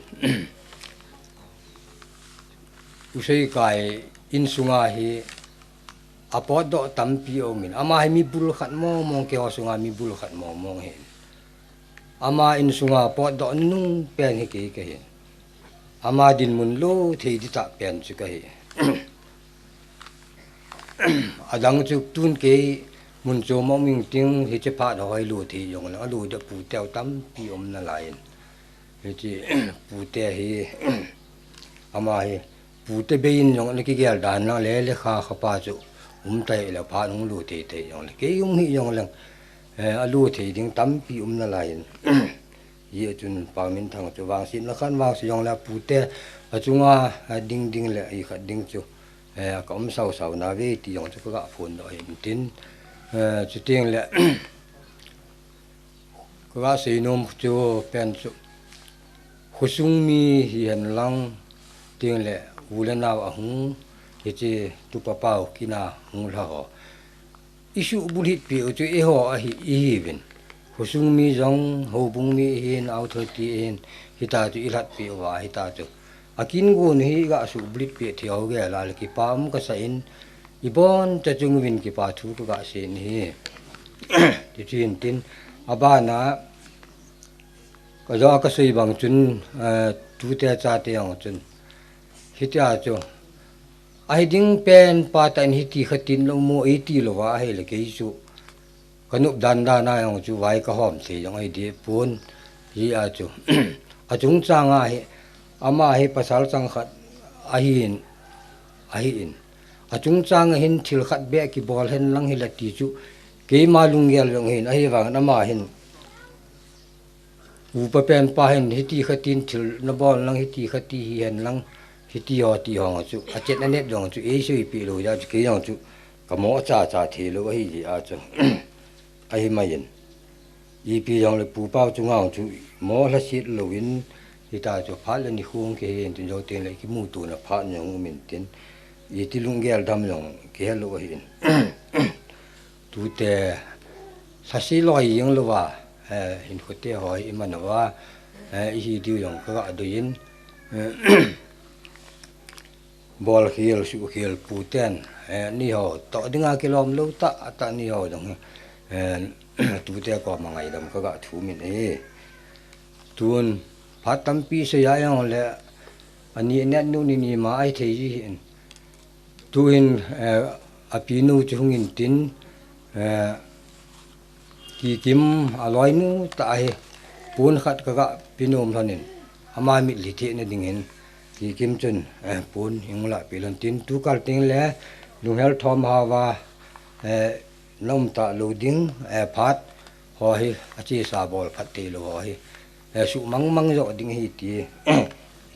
Usei kai insunga hi apotdoh tampi aumin. Ama hi mi bul khat mong mong, keiho sunga mi bul khat mong mong ahin. Ama insunga potdoh nung pen hi kei kahi. Ama dinmun lou thei di tah pen chu kahi. Adang chu tun kei mun chom a um ing ting, hiche phat hoi lou thei jong le, alou ding puteu tampi um nalai in. Hiche pute hi, ama hi, pute bei in jong le kigel dan lang le, le kha kha pa chu um tai le phat hung lou thei thei jong le. Kei um hi jong le, eh, alou thei ding tampi um nalai in. Hijeh chun Pa Minthang chu vangsetna khat vangse jong le pute achunga, a ding ding le i khat ding chu, eh, ka um sau sau na ve ti jong chu ka ga phondoh ahin tin, eh, chuteng le ka ga seinom chu pen chu khosung mi hihen lang teng le u le nau ahung hiche tupa pau kina hung lha ho. I suhbulhit peh u chu eiho ahi, ihiuvin. Khosung mi jong, houbung mi ihin, authority ihin, hita chu i lhat peh uva, hita chu. Akin gon hi i ga suhbulhit peh thei ho gel a le kipa um kasa in, i boncha chung uvin kipa thu ka ga sei in ahi. Ti chu hin tin, abana, ka jo ka sei bang chun, eh, tute chate jong chun. Hitia chu. Ahi ding pen pa tah in hiti khat in lou mo, iti louva ahile kei chu ka nop dan dan a jong chu vai ka hom thei jong ahi deh pon, hijeh a chu. Achungchang a hi, ama hi pasal chang khat ahin, ahin. Achungchang a hin thil khat beh kibol hen lang hile ti chu keima lunggel jong ahin, ahivangin ama hin Upa pen pa hin hiti khat in thil na bol lang, hiti khat ti hihen lang, hiti ho ti ho chu, achet anet jong chu, ei seipi lou jeh chu, kei jong chu, ka mo cha cha thei lou ahi jeh a chu. Ahi mai in. Ipi jong le pu pau chunga chu, mo lhaset louvin, hita chu phat le ni hung kihen tin jou teng le kimuto na phat jong um in tin. Iti lunggel dam jong kihe lou ahi in. Tute, lhase loi jeng louva, eh, hinkhote ho hi i man uva, eh, i hi diu jong ka ga doi in, eh, bol khel, suh khel puten, eh, ni ho, toh dinga kilom lou tah, tah ni ho jong, eh, tute koma ngaidam ka ga thum in e. Tun, phat tampi sei a jong le, ani net nu ni ni ma ahi thei ji hin. Tuhin, eh, apinu chu hung in tin, eh, Kikim aloinu tah ahi, pon khat ka ga pe nom lhon in, ama mitlhi thehna ding hin, Kikim chun, eh, pon hung lah peh lhon tin, tukal teng le, lunghel thom hauva, eh, na um talou ding, eh, phat ho hi, achesa bol phat thei lou ho hi, eh, suh mang mang jo ding ahi ti,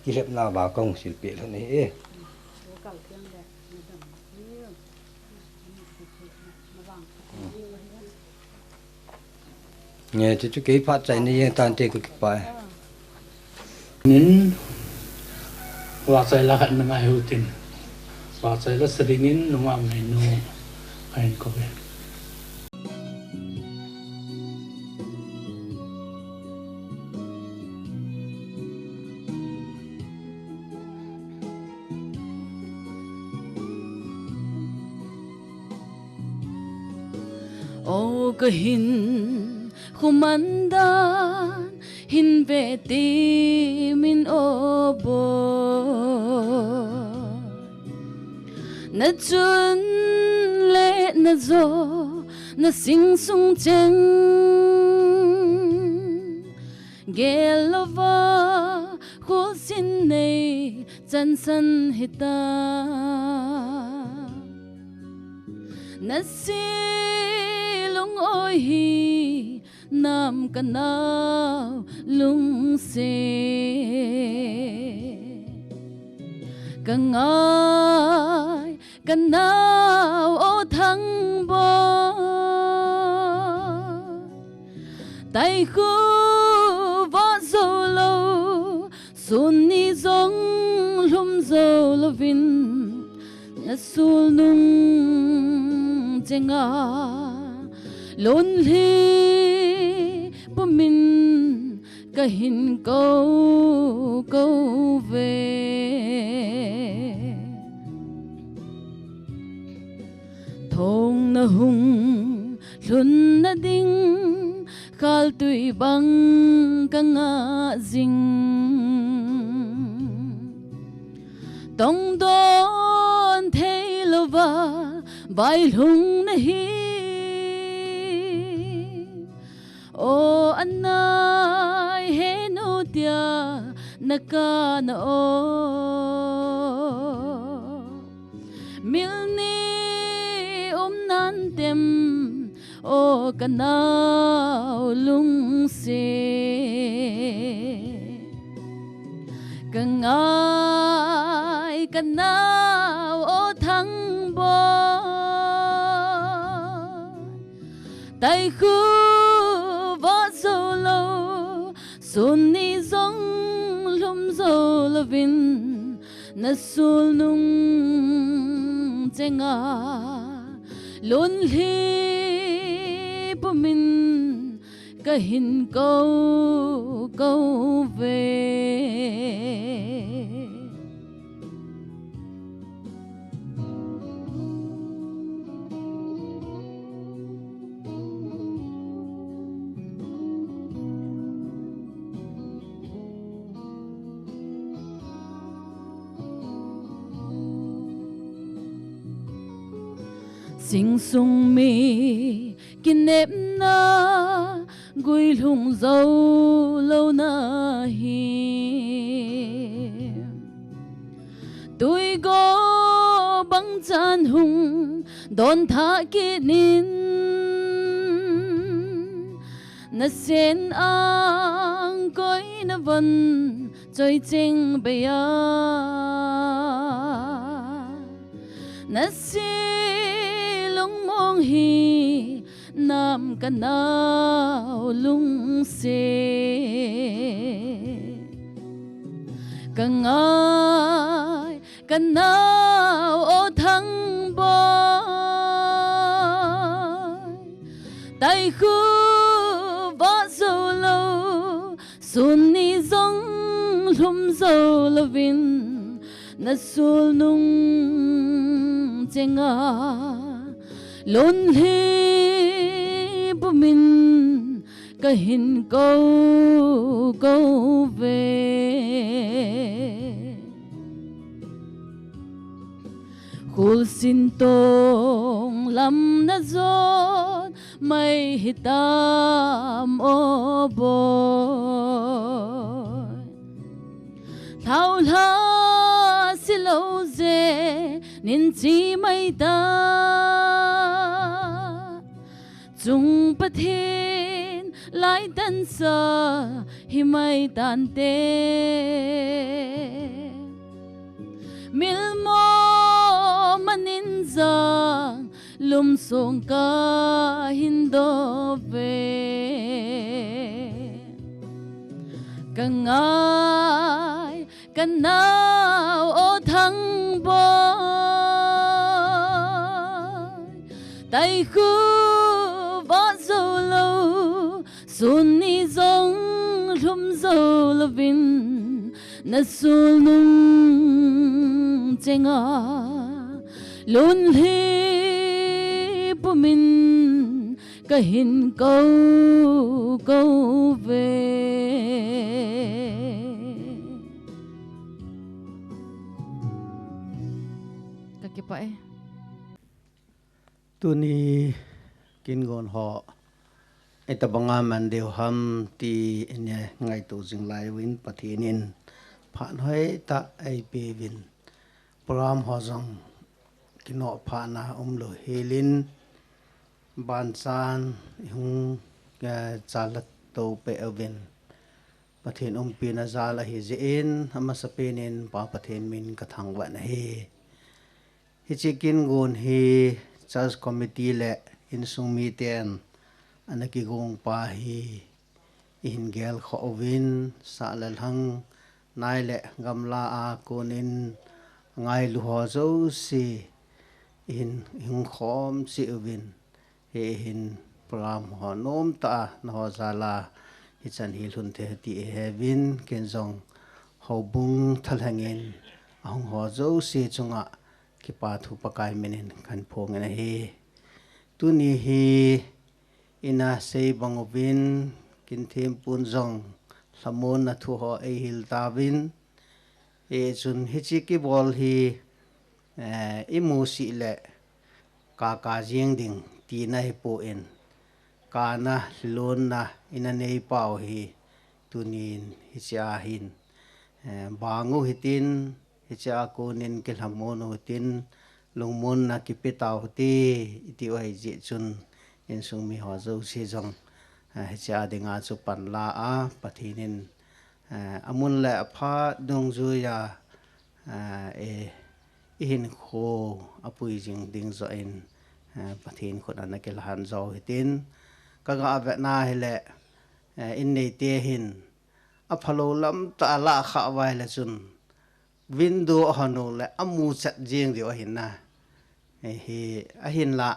kilhepna uva ka hung sil peh lhon ahi e. Nge, chu chu kei phat chai ni jeng tante ka kipah e. Nin, vahchoi la khat na ngai u tin. Vahchoi la sa dingin nungah ngainu ahin kou ve. O kahin khuman dan hin ve ti min o bo. Na chun le na jo na sing sung cheng gel lova khul sin nei chan san hita. Na silung oi hi nam ka nau lungse. Ka ngai ka nau o thang bo. Tai khu va zo lo, sun ni zong hlum zo lovin, na sul nung chenga lun hli pumin ka hin ko ko ve. Thong na hung hlun na ding khal tui bang ka nga zing. Tong don thei lova vai hlung na hi. O anai he nu tia na ka na o. Mil ni um nan tem o ka nau lungse. Ka ngai ka nau o thang bo. Tai khu va zo lo, sun ni zong hlum zo lovin, na sul nung chenga lun hli pumin ka hin ko ko ve. Sing sung mi kinepna gui hlung zo lo na hi. Tui go bang chan hung don tha kinin, na sen ang koi na von choi cheng beya. Na silung mong hi nam ka nau lungse. Ka ngai ka nau o thang bo. Tai khu va zo lo, sun ni zong hlum zo lovin, na sul nung chenga lun hli pumin ka hin ko ko ve. Khul sin tong lam na zon mai hitam o boy. Thau hla si lo ze nin chi mai ta. Chung Pathen lai tan sa hi mai tan te. Mil mo manin zang lum sung ka hin do ve. Ka ngai ka nau o thang boy. Tai khu va zo lo, sun ni zong hlum zo lovin, na sul nung chenga lun hli pumin kahin kou kou ve. Kakipah e. Tuni kin gon ho itobanga man diu ham ti ina ngaito jing lai uvin Pathen in phat hoitah eipeuvin, program ho jong kinoh phatna umlou helin banchan ihung, eh, chalha to peh uvin Pathen umpina jal ahi jeh in amasapen in Pa Pathen min kathangvah in ahi. Hiche kin gon hi church committee le insung miten ana kigong pa hi ihin gelkhoh uvin, sah le lhang, nai le gamla a konin ngailu ho jouse ihin, ihung khom cheh uvin, hihin program ho nomtah a nangho jal a hichan hi lhun thei ti iheuvin, ken jong houbung thalheng in ahung ho jouse chunga kipa thu Pakai min in kahin phong in ahi. Tuni hi ina sei bang uvin kin thempun jong lhamonna thu ho eihil tauvin, hichun hiche kibol hi, eh, imusih le kaka jeng ding tina hipon, kana lhilonna ina neipau hi tunin hichea hin, eh, bang u hitin, hichea konin kilhamon u hitin, lungmonna kipe tau hite, iti u ahi jeh chun insung mi ho jouse jong, eh, hichea dinga chu panla a Pathen in, eh, amun le aphat dungjuiya, eh, e, ihinkho apui jing ding joh in, eh, Pathen khut ana kilhan jo hitin, kaga vetna hile, eh, in neite hin aphalou lamtah a lah khah uva ahile chun, window ahon u le amuchat jeng diu ahin na. Hi, ahinla,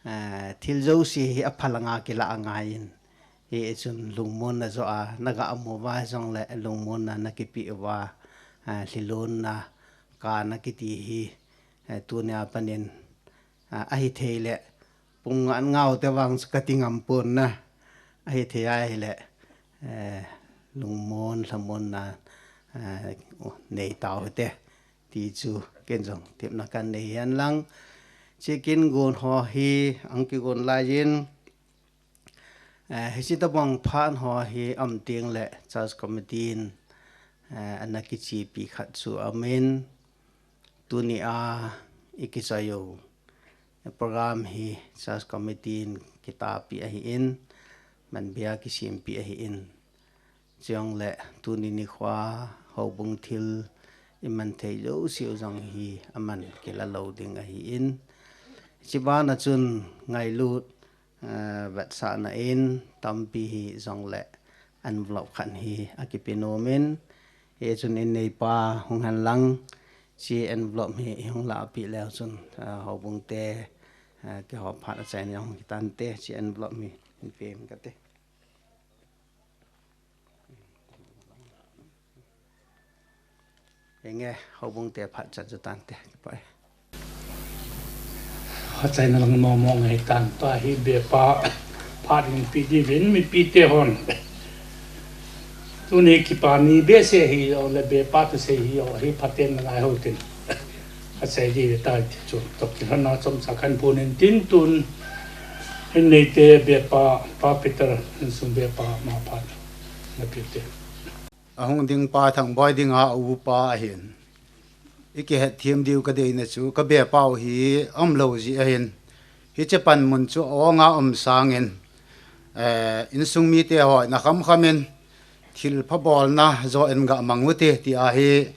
eh, thil jouse hi aphalanga kilah angaiyin. Hichun lungmonna joh a naga mu uva jongle lungmonna nakipeh uva, eh, lhilonna kana kiti hi, eh, tunia panin, ah, ahithei le pung nga ngau teng vang chu kati ngam pon na. Ahithei ahile, eh, lungmon, lhamonna, eh, neitau hite. Ti chu ken jong tepna kanei hen lang. Hiche kin gon ho hi ahung kigon laiyin, eh, hiche tobang phat ho hi aum tengle church committee in, eh, ana kichepi khat chu aumin, tunia ikichoi u program hi church committee in kitahpi ahin, manbia kisempi ahin, chujongle tuni nikhoa houbung thil iman thei jouseu jong hi aman kila lou ding ahin, hiche bana chun ngailut, eh, vetsahna in tampi hijongle envelope khat hi akipe nomin, hichun in neipa hung hen lang, hiche envelope hi ihung lahpeh leu chun, eh, houbung te, eh, keiho phat achaina jong hung hitante, hiche envelope hi hin pe inge kati. Henge, houbung te phat chan chu tante, kipa e. Achaina lang momo ngai tan, tua hi bepa phat hin pe diuvin mipite hon. Tuni kipa ni behseh hijongle bepa thusei hi, o, hi phaten ngai hou tin. Achai diu ve tai ti chu, toh kilhonna chomcha kahin phong in tin tun, in neite bepa, Pa Peter, insung bepa ma phat napeh ute. Ahung ding pa Thangboi dinga aupa ahin. Ikihetthem diu kadeina chu, kabepau hi aumlou jeh ahin. Hiche panmun chu aonga um sangin, eh, insung mite hon akhamkham in, thilpha bolna joh in gamang ute, ti ahi,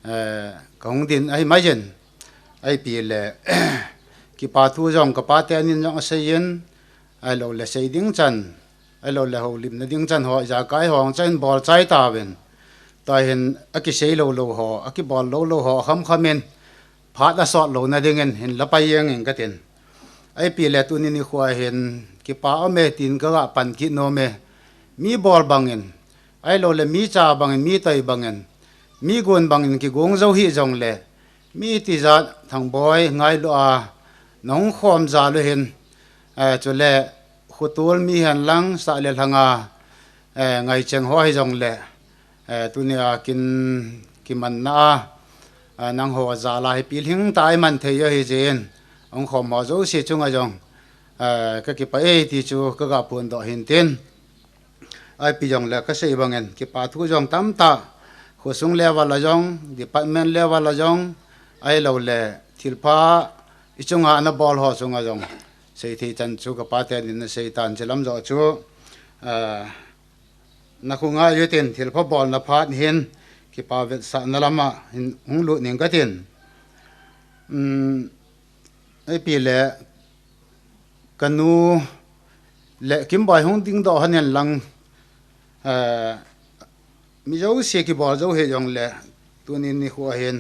eh, kahung din ahi maiyin. Ahipile, kipa thu jong kapa tenin jong aseiyin, ahiloule sei ding chan, ahiloule houlimna ding chan ho, ijakai ho, chan bol chai tauvin. Tua hin akisei lou lou ho, akibol lou lou ho, akhamkham in, phat asot louna dingin, hinla pai jeng inge katin. Ahipile tuni nikhoa hin, kipa aume tin kaga pan kit nome. Mi bol bangin, ahiloule mi cha bangin, mi toi bangin, mi gon bangin kigong jou hijongle, mi tijat Thangboi ngailu a, nahung khom jal u hin, eh, chule, Khutul mi hen lang, sah le lhanga, eh, ngaicheng ho hijongle, eh, tunia kin kimanna a, eh, nangho jal a hi pilhing tah a iman thei u ahi jeh in, hung khom ho jouse chunga jong, eh, kakipah e ti chu kaga phondoh hin tin. Ipi jongle kasei bangin, kipa thu jong tamtah, khosung level a jong, department level a jong, ahilouleh thilpha ichunga nabol ho chunga jong, seithei chan chu kapa tenin nasei tan, chelam joh chu, ah, nakhongai utin, thilpha bolna phat hin, kipa vetsahna lama hin hung lut ning katin. Um, ipi le, kanu le Kimboi hung dingdoh hen lang, eh, mi jouse kibol jou hijongle, tuni nikho hin,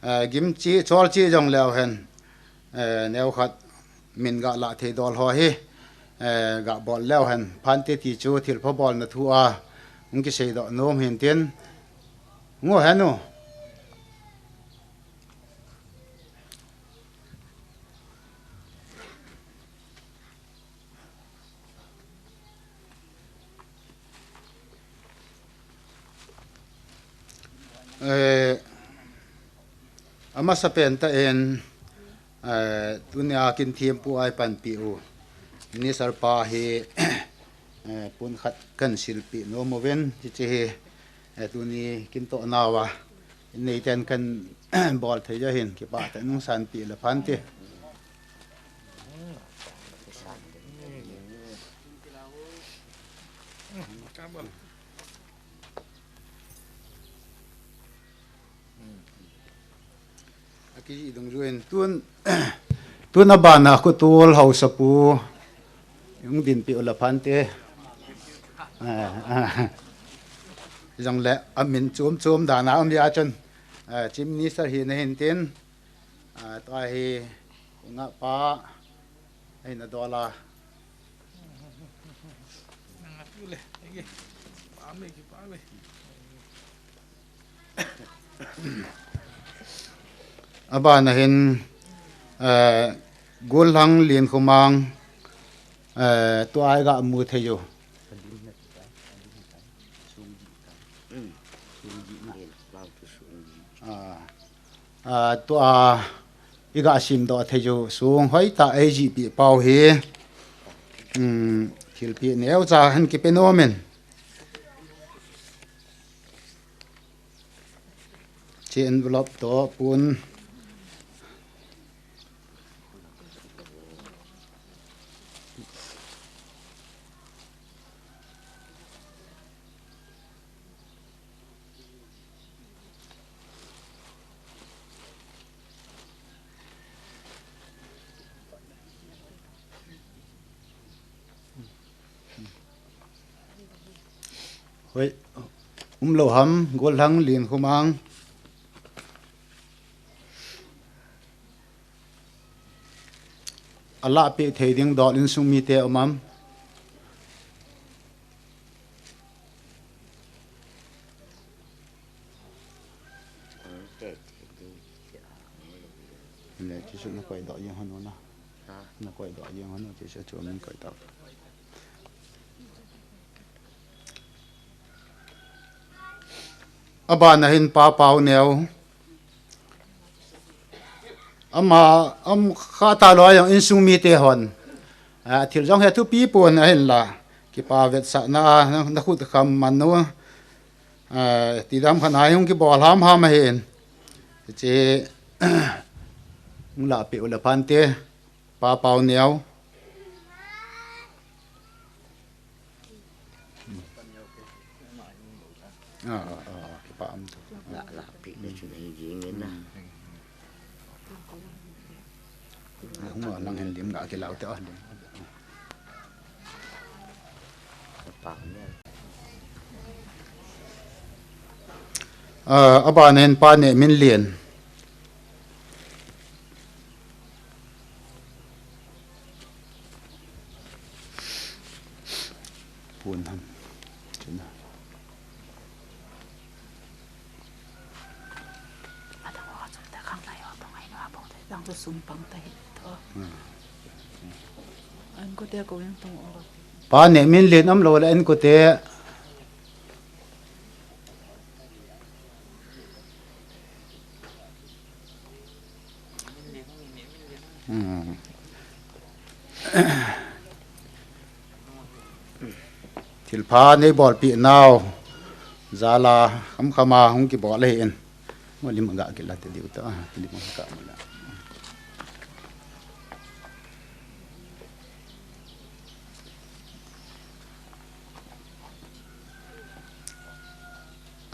eh, gimchih, cholchih jongleu hen, eh, neokhat min galah thei dol ho hi, eh, gabol leu hen phante ti chu thilpha bolna thu a hung kiseidoh nom hin tin, ngo hen u. Eh, amasapen tah in, eh, tunia kin thempu a ipanpi u Minister pa hi, eh, pon khat kahin silpeh nom uvin, hiche hi, eh, tuni kin toh nauva, in neiten kahin bol thei jeh hin kipah tah in hung sanpeh le phante. Akijih dungjuiyin tun, tun abana Khutul haosapu hung dinpeh u le phante. Ah, ah. Jongle amin chom chom dan a um jeh chun, ah, Chief Minister hina hin tin, ah, tua hi u ngahpa, Ahin adol a. Abana hin, eh, Gollhang Lenkhomang, eh, tua iga mu thei u. Ah. Ah, tua iga simdoh thei u song hoitah eijihpeh pau hi, um, thilpeh neocha hin kipe nom in. Hiche envelope toh pon. Hoi, umlou ham, Gollhang Lenkhomang. Alahpeh thei ding dol insung mite um am? Le, hiche chu nakoi doh jeng hon u na. Ha? Nakoi doh jeng hon u, hiche chu min koi doh. Abana hin Pa Pauneo. Ama, um, kha talou a jong insung mite hon. Ah, thil jong hi thupi pon ahinla. Kipa vetsahna, na, nakhut kham man u. Ah, tidam khat a hung kibol hamham ahin. Hiche, hung lahpeh u le phante. Pa Pauneo. Ah, ah, ah, kipa um tu. La, la, pi, le, chu, nei, jing, in, na. Hmm. Ah, hung, ah, lang hen lim, ga, kilau, te, ah, lim. Pa, ne. Ah, abana hin Pa Nehminlien. Pon ham. Chuna. Adang ho chu ta khang lai ho bang ai no bang ta dang chu sum pang ta hi to. Hmm. Pa ne min lin am lo le an ko te. Hmm. Thilpha nei bolpi nau jala kham khama hung kibol ahi in. Mo lim ga kila te diu ta, lim ga ka mo la.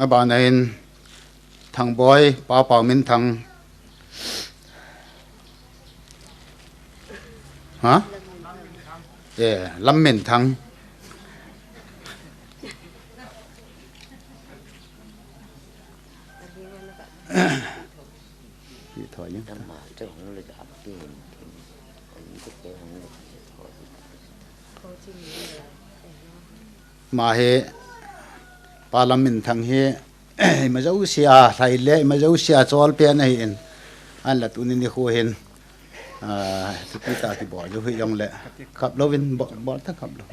Abana hin Thangboi, Pa Pauminthang. Ha? Eh, Lamminthang. Hi thoi ni. Ma hi, Pa Lamminthang hi, ima jousea, lhai le, ima jousea chol pen ahi in. An la tuni nikho hin. Ah, thupi ta kibol jou hi jong le. Khap louvin, bol, bol ta khap lou.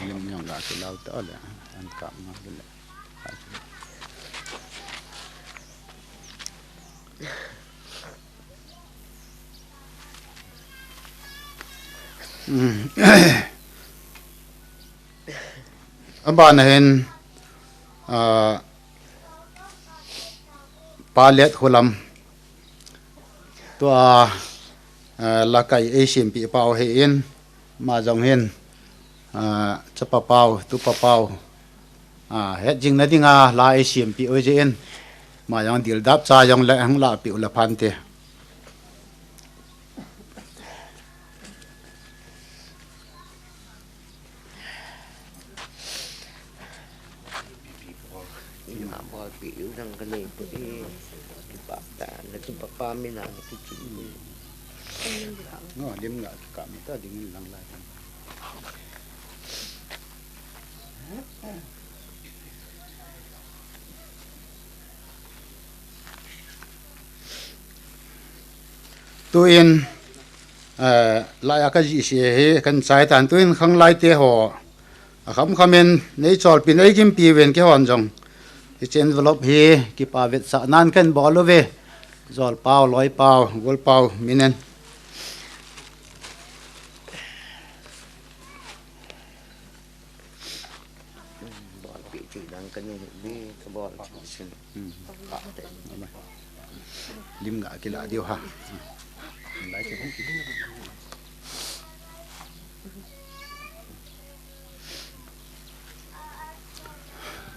Lim jong ga kilau ta le, an kap ma le. Hmm. Abana hin, ah, Pa Letkholam. Tua, ah, lakai eisempeh pau ahi in, ama jong hin, ah, chapa pau, tupa pau. Ah, het jing na dinga la eisempeh u jeh in, ama jong dildap cha jong le hung lahpeh u le phante. Ima bolpi u dang kanei poi, kipa ta, na kipa pa mina na kichi. Ngo, lim nga kikap ta ding lang lai. Tuin, eh, lai a kajih se hi kan chai tan, tuin khanglai te ho. Akham kham in nei cholpi nei gimpi uvin keihon jong. Hiche envelope hi kipa vetsahnan kan bol uve. Jolpau, loipau, golpau, minen. Bolpi ti dang kanei hi, kabol ti sin. Hmm. Lim ga kila diu ha. Lai ti hung kila.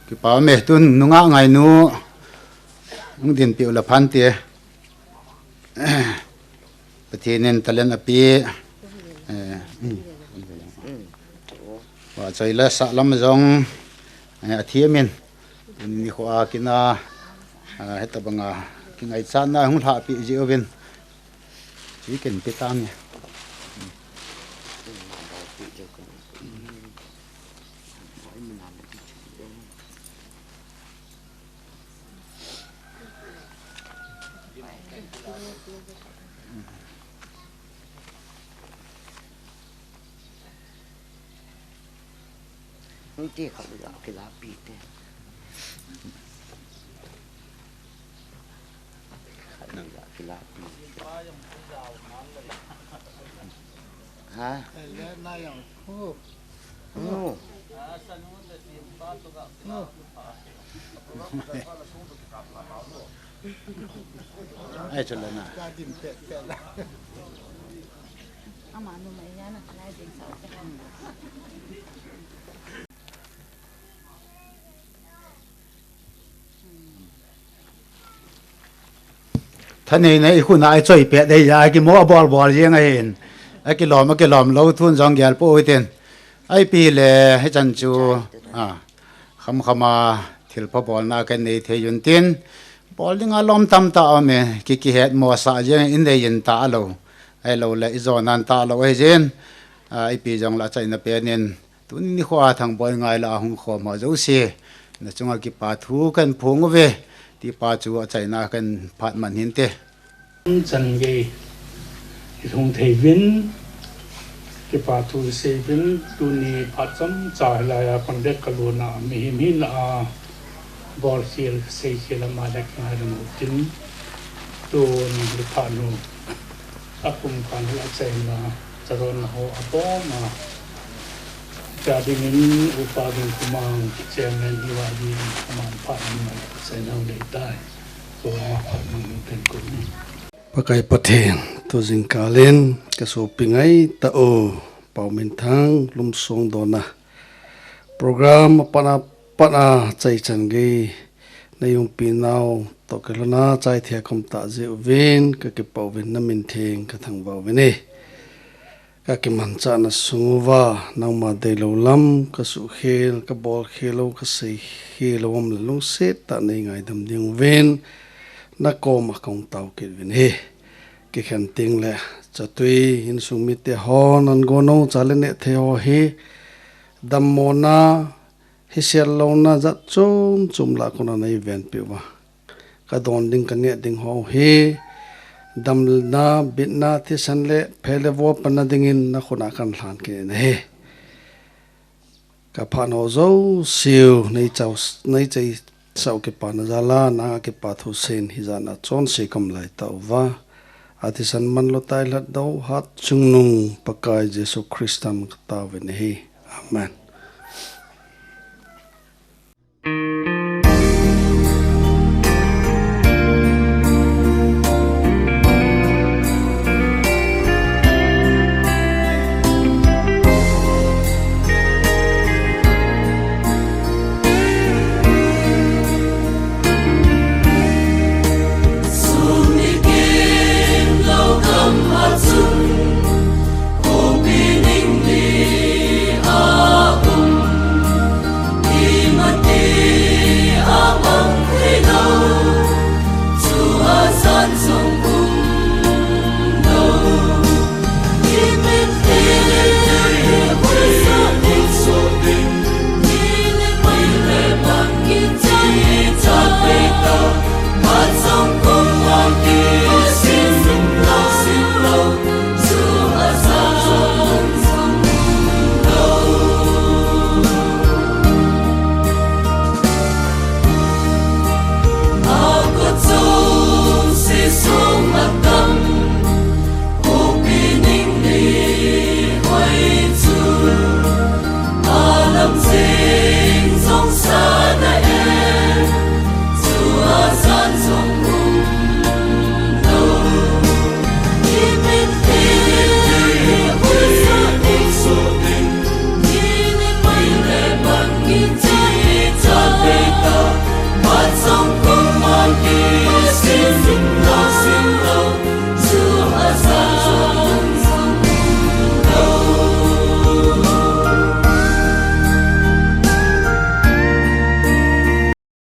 Kipa me tun nunga ngainu. Hung dinpeh u le phante. Pathen in talent ape. Eh, mm. Vahchoi le sahlam jong, eh, athem in. Nikho a kin a, ah, hitabanga kingaichatna hung lhahpeh jeh uvin. Chi kin pe tange. Hung ti khat la kila pi te. Khat la kila pi. Ha? Ele na yang khu. Khu. Khu. Ai, chula na. Ka din pet pet la. Ama numei nia na, lai ding sao te. Thanei nei khu na ai choi pet dei ya, kimo bol bol jeng ahin. Akilom, akilom lou thun jong gel pou hitin. Ipi le, hichan chu, ah. Khamkhama thilpha bolna kanei thei un tin, bol dinga lom tamtah aume, ki kihet mosah jeng in nei in talou, ahilouleh ijonan talou ahi jeh in, a, ipi jongle achaina penin, tuni nikho a Thangboi ngailua hung khom ho jouse nachunga kipa thu kahin phong uve, ti pa chu achaina kahin phat man hinte. Chan gei ilhung thei uvin, kipa thu isei uvin, tuni phat chomcha hilai a conduct kalona mihem hina a bolkhel seikhel ama le kingaidam u tin, tuni le phat nu apum khan achaina chalonna ho aboma cha dingin Upa Gingkumang Chairman hiva hi aman phat nu achaina u nei tai. Ko ma phat nu ten ko ni. Pakai Pathen, tu jingkah in kasopi ngaitah u Paominthang Lumsong dona program apatna, patna chaichan gei neiumpi nau toh kilhona chaithei a kaum tah jeh uvin kakipah uvin, namin theng kathangvah uvin e. Kakimanchahna sung uva nangma deilou lam kasuhkhel, kabolkhel lou, kaseikhel lou um le lungset tah a neingaidam ding uvin nakoma kahung tao kit uvin ahi. Kikhen tengle chatui insung mite hon an gon u, cha le neh thei ho hi dammona, hisel louna jat chom chom lah a kona neivenpeh uva, kadon ding kaneh ding ho hi damna, bitna, thisan le phei le vo panna dingin nakhut a kahin lhan kit in ahi. Kaphat nau jouseu neichai, neichaisah u kipana jal a nanga kipa thu seiyin hijat a chonse kaum laitah uva, athisan manlou, tailhat, dou, hatchungnung Pakai Jesu Christa min in kataovin ahi. Amen.